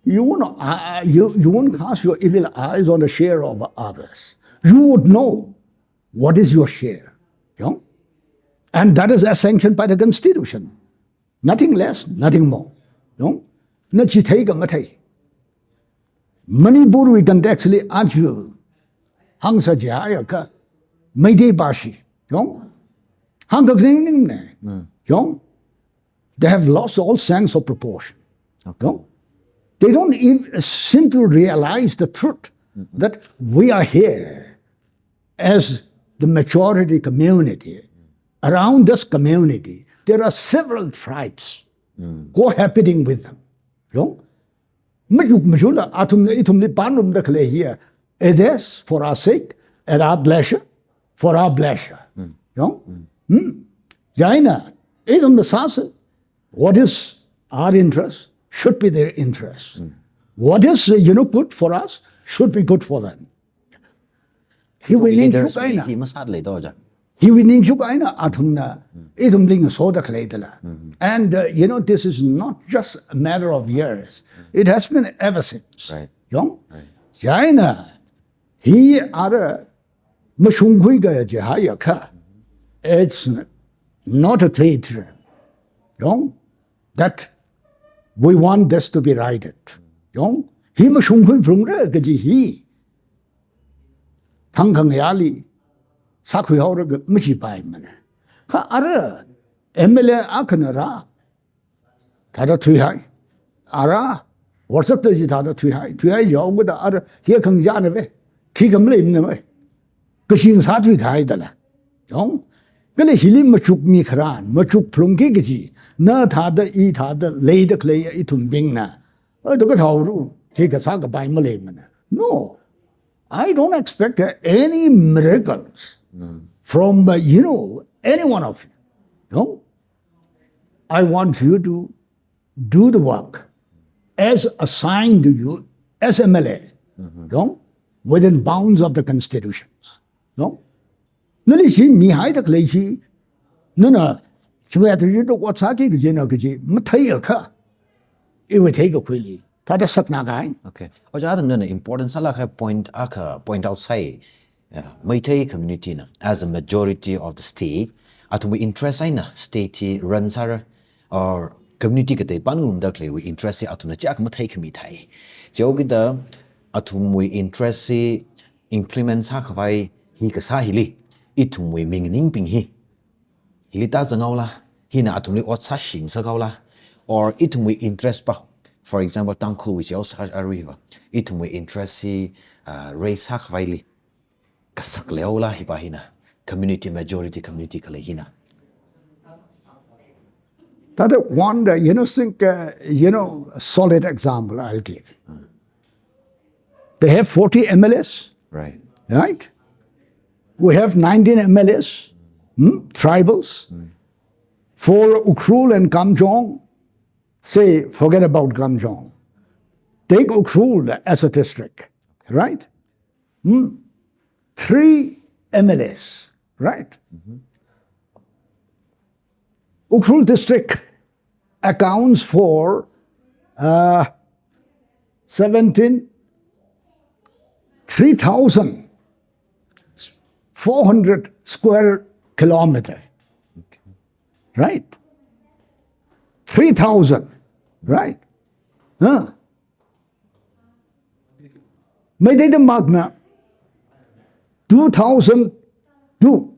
You know, uh, you, you won't cast your evil eyes on the share of others. You would know what is your share. Yong? And that is as sanctioned by the constitution. Nothing less, nothing more. Yong? Na chi thei ka mathei. Manipur wui context li aja hāngsā jihaiakha, Meitei pashi. Yong? Hāngkhanganing ne. Yong? They have lost all sense of proportion. Okay. Yong? They don't even seem to realize the truth that we are here as the majority community. Around this community, there are several tribes cohabiting with them. Yong? Machuk machula athumna ithumli pānrumda khalei hiya. It is for our sake, at our pleasure, for our pleasure. Yong? Hmm? Chieina, ithumna sāsa, what is our interest should be their interest. What is, uh, you know, good for us should be good for them. Hiwui ning Leaders shuk eina. Hi masat lei do ja. Hiwui ning shuk eina athumna, ithumli ngasoda khalei dala. And, uh, you know, this is not just a matter of years. It has been ever since. Right. Yong? Right. Chieina, hi ara mashungkhui kaji haiakha, it's not a theater. Yong? That we want this to be righted. Yong? Hi mashungkhui phalungra kaji hi. Thangkhangayāli sākhui haora ka machipaimana. Kha ara M L A akhana rā, thāda thuihai. Ara, WhatsApp da chi thāda thuihai. Thuihai yaokada ara, hi khangachāna ve. Khikha maleimana ve. Kashing sāthui kahai dala. Yong? Kala hili machukmi kharā, machuk phalungki kaji, na thāda i thāda leida khalei ithumbingna. Ado kathaoru, khikha sākapai maleimana. No. I don't expect, uh, any miracles from, uh, you know, any one of you. No? I want you to do the work as assigned to you as M L A, no? Within bounds of the constitutions. No? Nali chi mihaida khalei chi, nana, chiwui athishurda ot sāki kajina kaji, matheiakha, iwui theikakhuili, thāda sakna kahai. Okay. Ojā, athumna important sālakha point akha point out sāi, uh, Meitei community na, as a majority of the state, athumwui interest eina state hi run sāra, or community katei pānungda khaleiwui interest hi athumna chiyākha matheikhami thai. Chihaokida athumwui interest hi implement sākhavai hi kasā hili, ithumwui minganingbing hi, hili tāzanghaola, hina athumli ot sāshing sāhaola, or ithumwui interest pa, for example, Tangkhulwui chao sā aruiva, ithumwui interest hi, uh, raise sākhavaili kasak leola hipa hina, community, majority community khalei hina. That one, uh, you know, think, uh, you know, a solid example I'll give. They have forty M L As. Right. Right? We have nineteen M L As, hmm? Tribals. For Ukhrul and Kamjong, say, forget about Kamjong. Take Ukhrul as a district, right? Hmm? Three M L As, right? Ukhrul district accounts for, uh, seventeen, three thousand four hundred square kilometer. Right? Three thousand, right? Huh? Meitei Tampakna two thousand two,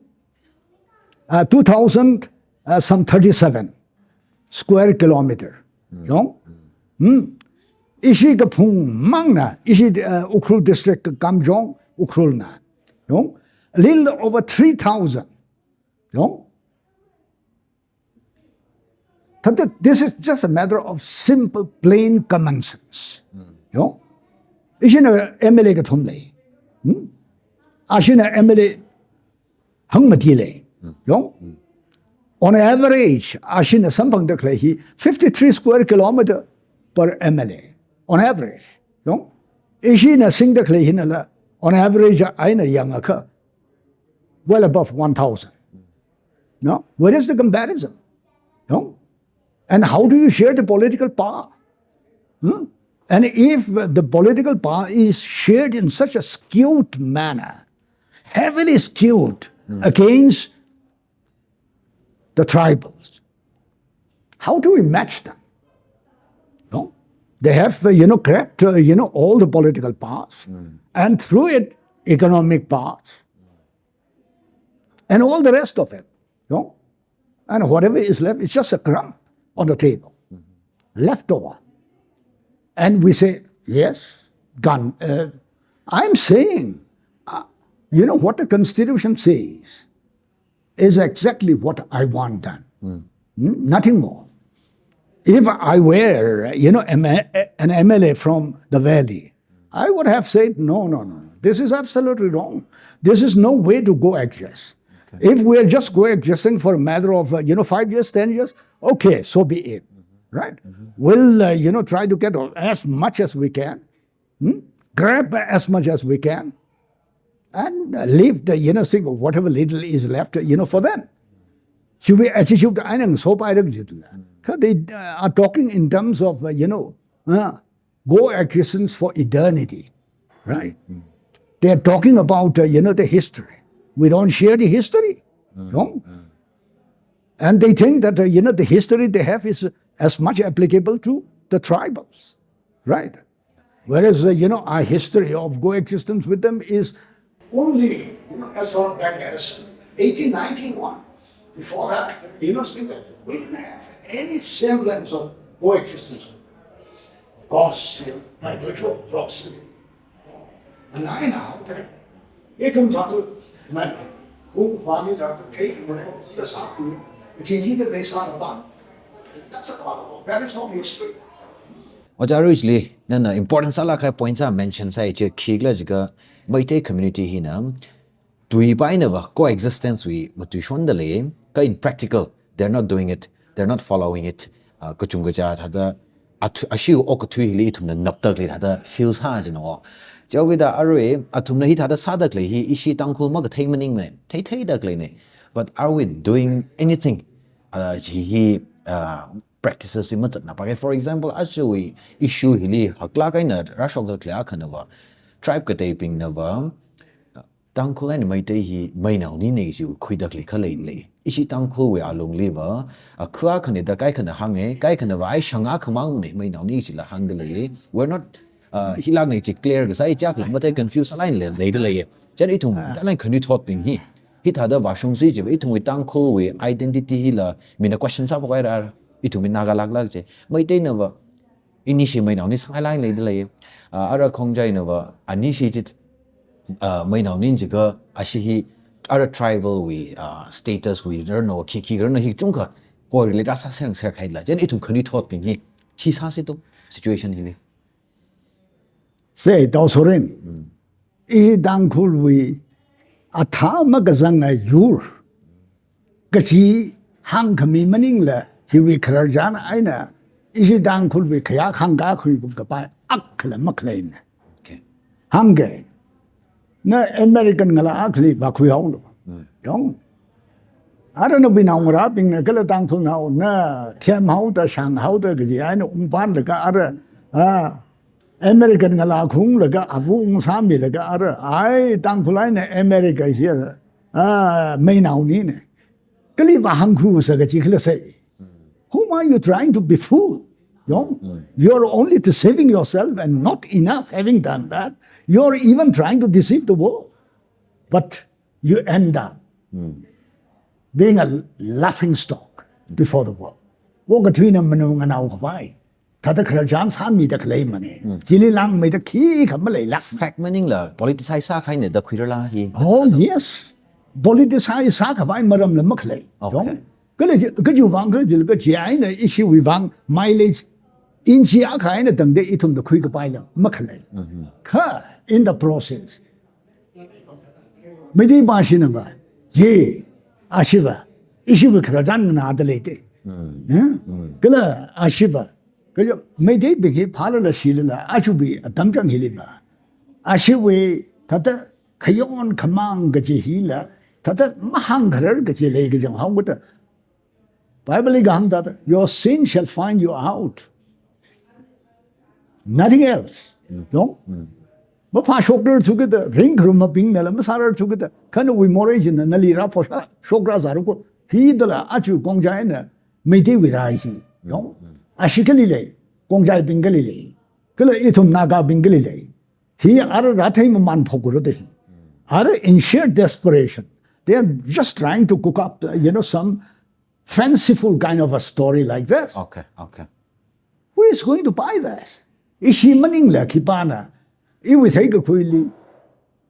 uh, two thousand, uh, some thirty-seven square kilometer. Yong? Hmm? Ishi kaphung mangna, ishi, uh, Ukhrul district Kamjong, Ukhrulna. Yong? A little over three thousand. Yong? That, that this is just a matter of simple, plain common sense. Yong? Ishina M L A kathum lei. Hmm? Ashina M L A hangmati lei. Yong? On average, ashina samphangda khalei hi fifty-three square kilometer per M L A. On average. Yong? Ishina singda khalei hinala, on average, eina yangakha, well above one thousand. No? Where is the comparison? No? And how do you share the political power? Hmm? And if the political power is shared in such a skewed manner, heavily skewed against the tribals, how do we match them? No? They have, uh, you know, grabbed, uh, you know, all the political powers and through it, economic powers and all the rest of it. No? And whatever is left, it's just a crumb on the table, left over. And we say, yes, gun. Uh, I'm saying, uh, you know, what the Constitution says is exactly what I want done. Hmm? Nothing more. If I were, you know, M- an M L A from the valley, I would have said, no, no, no, no. This is absolutely wrong. This is no way to coexist. If we are just coexisting for a matter of, uh, you know, five years, ten years, okay, so be it, right? We'll, uh, you know, try to get as much as we can, hmm? Grab as much as we can, and, uh, leave the, you know, thing, whatever little is left, you know, for them. Should we achieve the ainang so by the, they, uh, are talking in terms of, uh, you know, uh, coexistence for eternity, right? They're talking about, uh, you know, the history. We don't share the history, no? And they think that, uh, you know, the history they have is as much applicable to the tribals, right? Whereas, uh, you know, our history of coexistence with them is only, you know, as far back as eighteen ninety-one. Before that, you know, still, we didn't have any semblance of coexistence. Of course, you know, by virtue of proximity. And I now, ithum thāda, man, who family thāda, take the sākhu, which is even they start about. That's a problem. That is not history. Ojā Ruichili, nana important sālāk kahai point sā mention sāi chi, khikhala jiakha Meitei community hina, tui paina va coexistence wui matuishonda lei, kha in practical, they're not doing it, they're not following it, uh, kachungkha thāda, athu-, ashiwui okathui hili ithumna naptākli thāda feel sā jino. Chiwuida arui, athumna hithāda sādakhalei hi, ishi Tangkhul makathei maningmana, theitheidakhalei na. But are we doing anything? Uh, hi, hi, uh, practices hi mazatna pa ke. For example, ajawui issue hili haklāk eina rāshokdakhalei akhana va, tribe kateibingna va, Tangkhul eina Meitei hi meinaonina jiwui khuidakhalei khalei lei. Ishi Tangkhulwui alungli va, a, kha akhana da kaikhana hānga, kaikhana va ai shanga khamangna, meinaoni jila hāngda lei. We're not, uh, hilākna chi clear kasā, i chakla matai confuse alāk eina lei, leida lei. Chieina ithum, talent khanuithotbing hi, hithāda vāshungsi jiva, ithumwui Tangkhulwui identity hila, mina question sāphokhairar, ithumwui Naga lāklāk chi. Meiteina va, inishi meinaoni sāngailāk eina leida lei. Ah, ara Khongjaina va, anishi chi, ah, meinaoni jiakha, ashi hi, ara tribal wui, ah, status wui rāno, khi khi rāno hi chungkha, correlate rāsāserserkhaila. Chieina ithum khanuithotbing hi, khi sāsi to, situation hili. Sāi, Tao Soren. Ishi Tangkhulwui athā makazanga yur kachi hāngkhami maningla, hiwui khararchan eina, ishi Tangkhulwui khayā hāngkakhui kumkapai akhala makhaleina. Okay. Hāngke, na American ngalā akhali vākhuihaolu. Yong. Ara nawui naongarābingna kala Tangkhulnao na themhaoda, shānghaoda kaji eina ungpamlaga ara, ah, American ngalā khaunglaga, ava ungsāmilaga ara, ai, Tangkhul eina America hi, ah, meinaonina. Kali vāhāngkhusa kaji khala sāi. Whom are you trying to befool? Yong? You're only deceiving yourself and not enough having done that. You're even trying to deceive the world. But you end up being a laughing stock before the world. Okathuina manu nganao khavai thāda khararchan sāmida khaleimana. Chili langmeida khikha maleila. Fact maningla, politicize sākahaina da khuirala hi. Oh, yes. Politicize sākhavai maramla makhalei. Okay. Yong? Kala chi, kajiwui vang, kala chi, kaji eina ishiwui vang mileage inchi akha eina tangda ithumda khuikapaila makhalei. Kha, in the process, Meitei pāshina va, ye, ashi va, ishiwui khararchan nganāda leite. Kala ashi va, kala Meiteibing hi phālala shilala, ajawui atam chang hili va, ashiwui thāda khayon khamāng kaji hila, thāda mahāngkharar kaji lei kajang hāngkhuda, Bible li kahāng thāda, "Your sin shall find you out." Nothing else. Yong? Maphāshokrarthu kida, ringkharumabingnala masārarthu kida, kha nawui morei china nali rāphāshok, shokrasāra ko, hithāla aja Khongjaina Meiteiwui rai hi. Yong? Ashi kali lei, Khongjaibing kali lei, kala ithum Nagabing kali lei. Hi ara rāthei maman phokura da hi. Ara in sheer desperation, they are just trying to cook up, uh, you know, some fanciful kind of a story like this. Okay, okay. Who is going to buy this? Ishi maningla khipāna iwui theikakhuili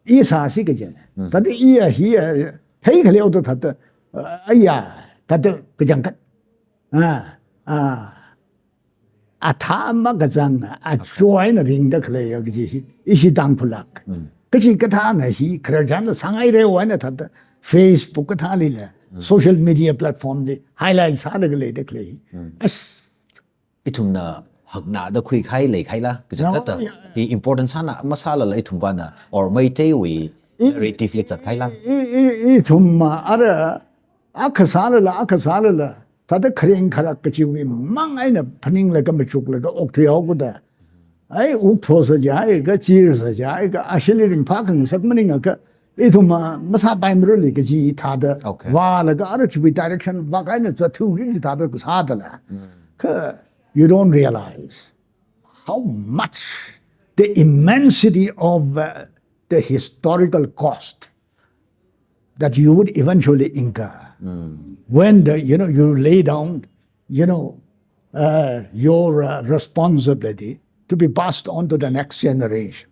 i sāsi kajina. Thāda i a hi a, theikhaleo da thāda, uh, aya, thāda kachangkhat. Ah, ah. Athā makazang, achoina ringda khalei kaji hi, ishi Tangkhul lāk. Kachi kathāna hi khararchanla sāngaireo eina thāda Facebook kathālila, social media platform li highlight sālaga leida khalei. As ithumna hakna da khuikahai leikahaila, kaja No, thāda, yeah. hi important sāna, masālala ithumpana, or Meiteiwui I- narrative li zatkhaila. I, i, ithum ma ara, akha sālala, akha sālala, thāda kharing kharak kachiwui mang eina phaninglaga machuklaga okthuihao kuda. Ai, ukthosā jiakha, chirsā jiakha, ashili ringphā khangasak maningakha, ithum ma, masāpaimarali kaji thāda, Okay. vālaga ara chiwui direction, vākahaina zatthuiki kaji thāda kasā dala. Kha, you don't realize how much the immensity of, uh, the historical cost that you would eventually incur when the, you know, you lay down, you know, uh, your, uh, responsibility to be passed on to the next generation.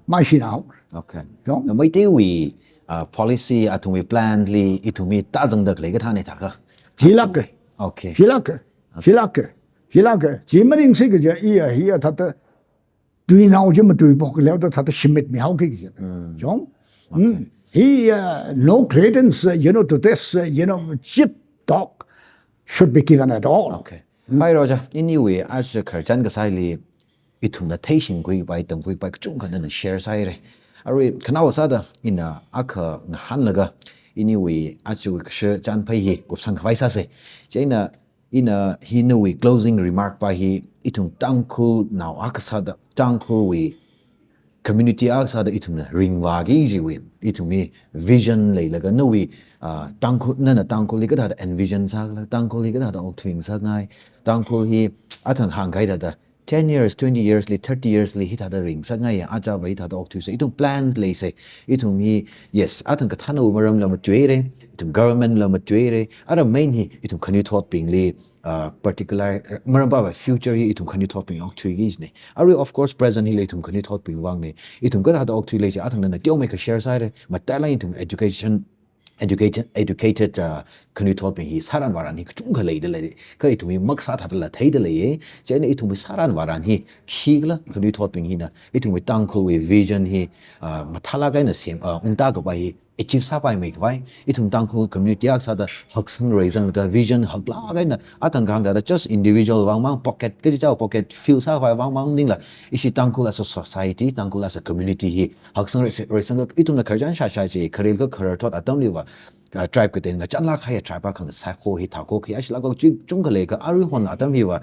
Maishinao. Okay. Yong? Na Meiteiwui, uh, policy athumwui plan li ithumwui tāzangda khalei kathāna thākha. Chilāka. Okay. Chilāka. Chilāka. Chilāka. Chi maningsi kaja iya, iya thāda tuinao chi matuipok leoda thāda shimitmihaoki kaja. Yong? Mm. Hi, uh, no credence, uh, you know, to this, uh, you know, cheap talk should be given at all. Okay. Pai roja, iniwui aja khararchan kasāli ithumna theishingkhuipai, tamkhuipai, kachungkha nana share sāhaira. Arui, khanaowa sāda, ina akha ngahānlaga, iniwui ajawui kashichan phei hi kupsang khavai sāsa. Chieina, ina hi nawui closing remark pa hi, ithum Tangkhulnao akha sāda, Tangkhulwui community akha sāda ithumna ringvāki kajiwui, ithumwui vision leilaga nawui, ah, Tangkhul, nana Tangkhul hi kathāda envision sākhala, Tangkhul hi kathāda okthuingasakngai, Tangkhul hi athang hāngkahai thāda ten years, twenty years li, thirty years li hithāda ringasakngaiya, ajava hithāda okthuisa, ithum plans leisa, ithum hi, yes, athang kathānawui maramla matuihaira, ithum government la matuihaira, ara main hi ithum khanuithotbingli, ah, particular, maram pava future hi ithum khanuithotbing okthuiki kajina. Arui, of course, present hila ithum khanuithotbing vangna. Ithum kathāda okthuilei chi athang nana teomeikha share sāhaira, matailāk ithum education, educated, educated, ah, khanuithotbing hi sāran vāran hi kachungkha leida lei. Kha ithumwui maksā thādala theida lei. Chieina ithumwui sāran vāran hi khikhala khanuithotbing hina ithumwui Tangkhulwui vision hi, ah, mathālāk eina sem, ah, ungta kapai hi achieve sāpaimei khavai, ithum Tangkhul community akha sāda haksang reisanglaga vision haklāk eina athang kahāng thāda just individual vangmang, pocket, kaji chao pocket fill sākhavai vangmang maningla, ishi Tangkhul as a society, Tangkhul as a community hi haksang reisang, reisanglaga ithumna khararchan shāshā chi, kharel kakharar thot atamliva, ah, tribe katei ngachānlāk kahaiya tribe akha ngasā kho, hithā kho, khi ashilāk kho chi chungkha leiakha aruihon atam hiva,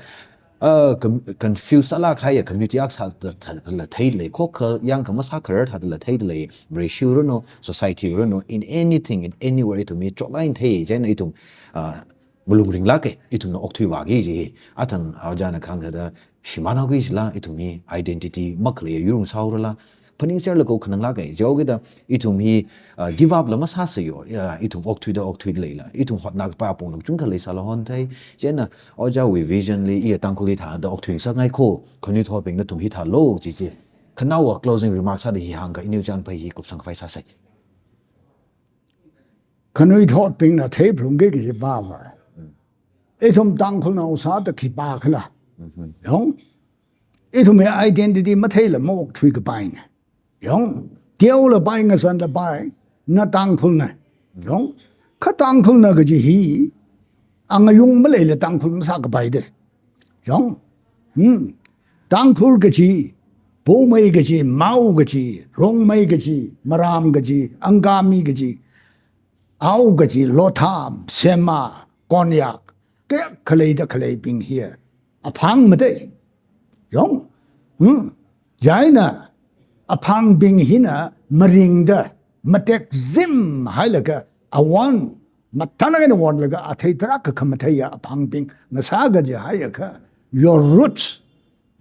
ah, com-, confuse sālāk kahaiya community akha sāda, thādala theida lei, khokkha yangkha masākharar thādala theida lei, Vareshi ranu, society ranu, in anything, in anywhere ithum hi chotlāk eina thei, chieina ithum, ah, malung ringlāka, ithumna okthuivāki kaji hi. Athang ojāna kahāng thāda, shimānhaoki kajila, ithum hi identity makhalei yurung sāhaorala, phaningserla kho khananglāka, jihaokida, ithum hi, ah, give up la masāsa yo, ya, ithum okthuida, okthuida leila, ithum hotnakapa apong lam chungkha leisāla honthei, chieina, ojāwui vision li, iya Tangkhul hithāda okthuingasakngai kho, khanuithotbing nathum hithālo, chi chi. Khanaowa closing remarks sāda hi hāngakha iniwui chān phei hi kupsang khavai sāsa. Khanuithotbingna theiphalungki kaji pava. Ithum Tangkhulnao sāda khipākhala. Yong? Ithumwui identity matheila maokthui kapaina. Yong? Teola pai, ngazanla pai, na Tangkhulna. Yong? Kha Tangkhulna kaji hi, angayung maleila Tangkhul masākapaida. Yong? Hmm. Tangkhul kaji, Poumei kaji, Mao kaji, Rongmei kaji, Maram kaji, Angami kaji, Ao kaji, Lotha, Sema, Konyak, kayākha leida khaleibing hi aphang mate. Yong? Hmm. Chieina, aphangbing hina maringda, matek zimhailaga, awon, mathālāk eina wonlaga, athei tarākha khamatheiya aphangbing ngasā kajihaiakha, your roots,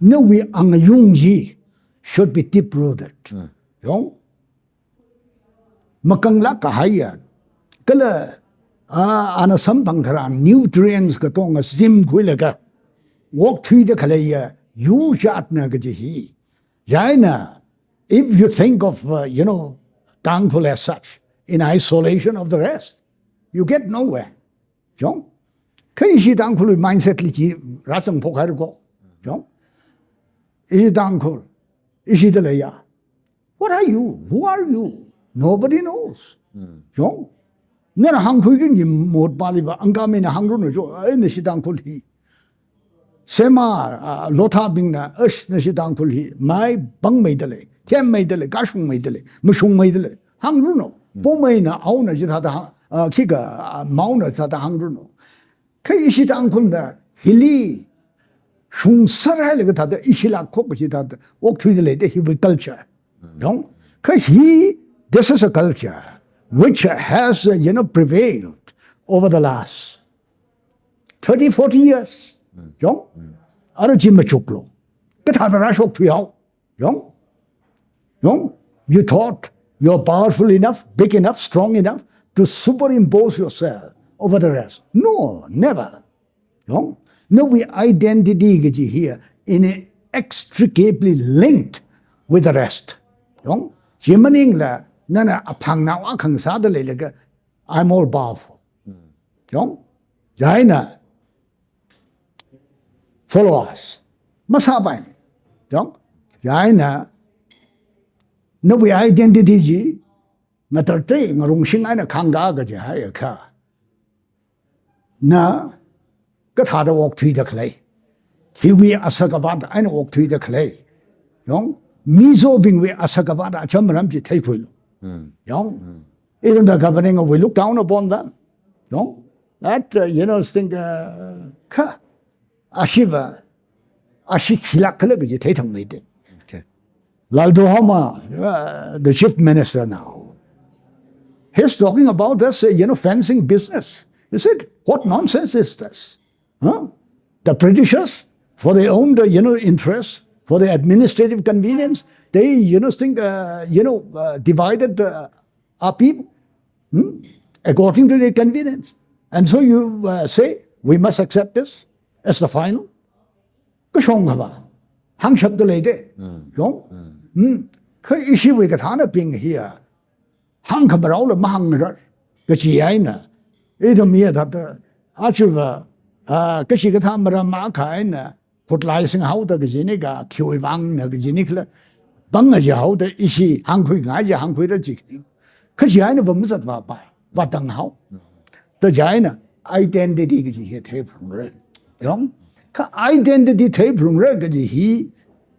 nawui angayung chi should be deep rooted. Yong? Makanglāk kahaiya. Kala, ah, ana samphang tharan nutrients katonga zimkhuilaga, okthuida khaleiya, yur jatna kaji hi. Chieina, if you think of, uh, you know, Tangkhul as such, in isolation of the rest, you get nowhere. Yong? Kha ishi Tangkhul mindset li chi rāzangphok haira kho. Yong? Ishi Tangkhul, ishida leiya. What are you? Who are you? Nobody knows. Yong? Nana hāngkhui kajingi motpaliva, angkamina hāngranu jo, ai, nashi Tangkhul hi. Sema, ah, lothabingna, ash, nashi Tangkhul hi, mai bangmeida lei, themmeida lei, kashungmeida lei, mashungmeida lei. Hāngranu. Pomeina, aona chithāda hāng, ah, khikha, ah, maona chithāda hāngranu. Kha ishi Tangkhulna, hili, shungser hailaga thāda, ishi lakhok chithāda, okthuida leida, hiwui culture. Yong? Kha hi, this is a culture which has, uh, you know, prevailed over the last thirty, forty years. Yong? Ara chi machuklo. Kathāda rāshokthui hao. Yong? Yong? You thought you're powerful enough, big enough, strong enough to superimpose yourself over the rest. No, never. Yong? Nawui identity kaji hi inextricably linked with the rest. Yong? Chi maningla, nana aphangnao akha ngasāda leilaga, "I'm all powerful." Yong? Chieina, "Follow us." Masāpai. Yong? Chieina, nawui identity chi, ngatartei, ngarungshing eina khangka kaji haiakha, na kathāda okthuida khalei. Hiwui asakavat eina okthuida khalei. Yong? Mizobingwui asakavat acham ram chi theikhuilu. Yong? Even the governing, we look down upon them. Yong? That, uh, you know, think, uh, kha, ashiva, ashi khilak khala kaji theithangmeida. Okay. Lalduhoma, uh, the chief minister now, he's talking about this, uh, you know, fencing business. He said, "What nonsense is this?" Huh? The Britishers, for their own, uh, you know, interests, for their administrative convenience, they, you know, think, uh, you know, uh, divided, uh, our people, hmm? According to their convenience. And so you, uh, say, "We must accept this as the final." Kashong khala. Hāngshapda leida. Yong? Hmm. Kha ishiwui kathānabing hiya, hāngkhamaraola mahāngrar kaji eina, ithum hiya thāda, achuva, ah, kashi kathā maram akha eina, khutlai singhaoda kajina ka, khiwui vangna kajina khala, bang aja haoda ishi hāngkhuingai ja hāngkhuira ji. Kaji einava mazatva pai, vātang hao. Da chieina identity kaji hi theiphalungra. Yong? Kha identity theiphalungra kaji hi,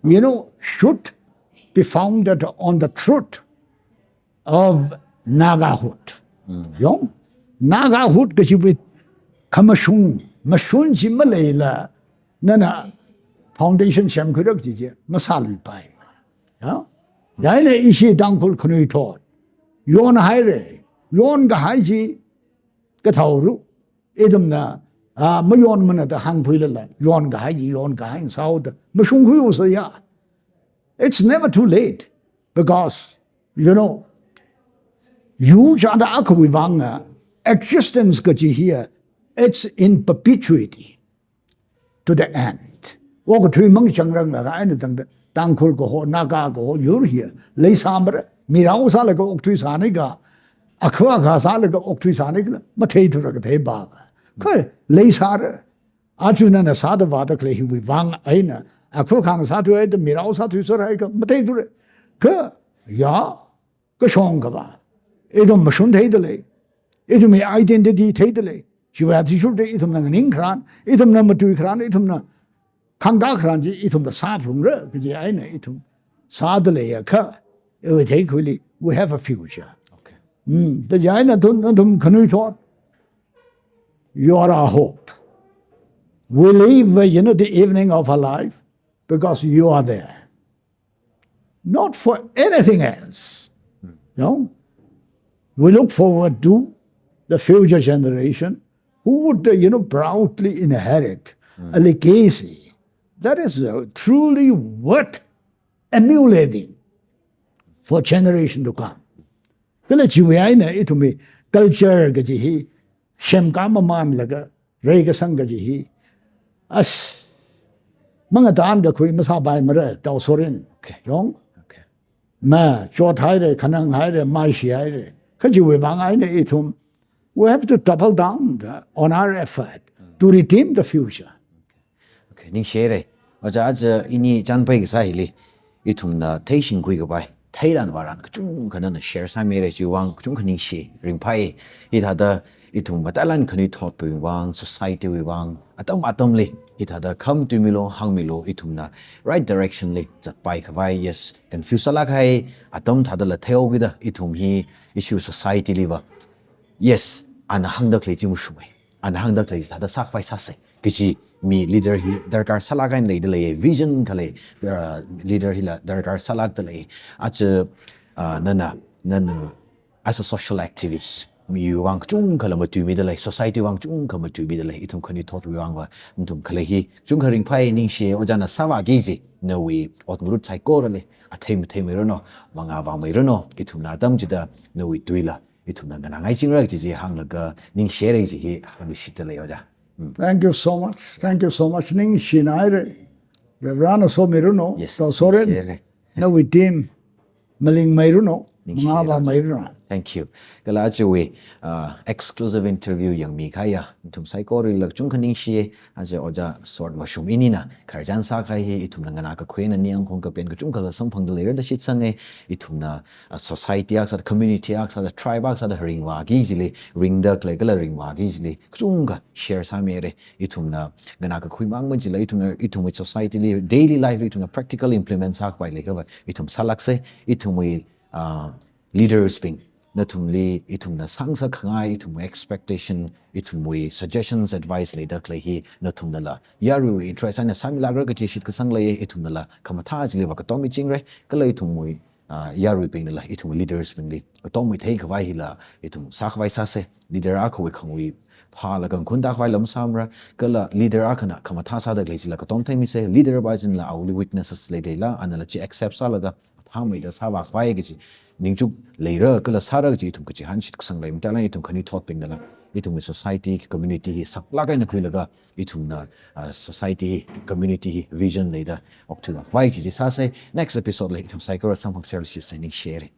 you know, should be founded on the truth of Nagahood. Yong? Nagahood kajiwui khamashung, mashun chi maleila, nana foundation semkhuira kaji chi masāluipai. Ya? Chieina ishi Tangkhul khanuithot yonhaira, yonkahai chi kathaoru. Ithumna, ah, mayonmana da hāngkhuilala, yonkahai chi yonkahai sāhaoda mashungkhui usa ya. It's never too late because, you know, yu chāda akhawui vang, uh, existence kaji hiya, it's in perpetuity to the end. Okathui mang changranglakha eina tangda, Tangkhul kaho, Naga kaho, yur hiya leisāmara, mirao sālaga okthuisāna ka, akha akha sālaga okthuisāna khala matheithura kathei ba. Kha leisāra. Aja nana sāda vāda khalei hiwui vang eina, akha akha sāthuihaida mirao sāthuiser haikha matheithura. Kha, ya, kashong kava, ithum mashun theida lei. Ithumwui identity theida lei. Chiwui athishurda ithumna nganing kharan, ithumna matui kharan, ithumna khangka kharan chi ithumna sāphalungra kaji eina ithum sāda leiakha, iwui theikhuili, we have a future. Okay. Hmm, da chieina nathum, nathum khanuithot, you are our hope. We leave, uh, you know, the evening of our life because you are there. Not for anything else. No? We look forward to the future generation who would, uh, you know, proudly inherit a legacy that is, uh, truly worth emulating for generation to come. Kala chiwui eina ithumwui culture kaji hi semkā mamanlaga reikasang kaji hi, as, mangatangkakhui masāpaimara, tao sorin. Okay. Yong? Okay. Ma, chothaira, khananghaira, maishihaira. Kha chiwui vang eina ithum, we have to double down the, on our effort to redeem the future. Okay, ningshihaira. Ojā, aja ini chānpai kasā hili, ithumna theishingkhui kapai theiran vāran kachungkha nana share sāmira, chiwui vang kachungkha ningshi, ringphai. Hithāda ithum matailan khanuithotwui vang, society wui vang, atam atamli hithāda khamatuimilu, hāngmilu, ithumna right direction li zatpai khavai. Yes, confuse sālāk kahai atam thādala theihaokida ithum hi issue society liva. Yes, ana hāngda khalei chi mashungmei. Ana hāngda khalei chi thāda sākhavai sāsa kaji mi leader hi darkar sālāk eina leida lei, vision khalei, uh, leader hila darkar sālākda lei. Aja, uh, nana, nana as a social activist, miwui vang kachungkhala matuimida lei, society vang kachungkha matuimida lei, ithum khanuithotwui vangva, nathum khalei hi kachungkha ringphai, ningshi, ojāna sāvāki kaji, nawui ot ngarut saikorali athei matheimeiranu, mangā vāmeiranu, ithumna atam chida nawui tuila ithumna nganāngaichingrai kaji chi hānglaga ningshira kaji hi hāngluishitda lei, ojā. Mm. Thank you so much. Thank you so much. Ningshinaira. Varivarana somiranu. Yes, Tao Soren. Ningshira. Nawui team malingmeiranu. Ningshira. Mangā vāmeiranu. Thank you. Kala ajawui, uh, exclusive interview yangmi kahaiya nathum saikorali kachungkha ningshi. Aja ojā short vāshung inina khararchan sākahai hi ithumna nganākakhui eina ningyāng kakhong kapen kachungkha samphangda leirada shitsanga. Ithumna, uh, society akha sāda, community akha sāda, tribe akha sāda ringvāki kajili, ringda khalei kala ringvāki kajili kachungkha share sāmira. Ithumna nganākakhui mang machila, ithumna, ithumwui society li, daily life li ithumna practical implement sākhavai leikha va ithum sālāksa. Ithumwui, uh, leaders bing, nathumli ithumna sāngasakkhangai, ithumwui expectation, ithumwui suggestions, advice leida khalei hi nathumnala yaruiwui interest eina sāmilākra kaji shitkasang lei. Ithumnala khamathā chiliva katom michingra, kala ithumwui, ah, yaruibingnala ithumwui leaders bingli katom mithei khavai hila ithum sākhavai sāsa. Leader akhawui khangui phālaga khanuithot khavai lam samra, kala leader akhana khamathā sāda khalei chila katom theimisa. Leader va chinla awuili weaknesses leilala, anala chi accept sālaga mathāmeida sāvākhavai kaji ningchuk leira kala sāra kaji ithum kachihān shitkasang lei. Matailan ithum khanuithotbingnala ithumwui society, community hi saklāk eina khuilaga ithumna, ah, society, community hi vision leida okthuivākhavai kaji chi sāsa. Next episode li ithum saikora samphangserluishitsa, ningshira.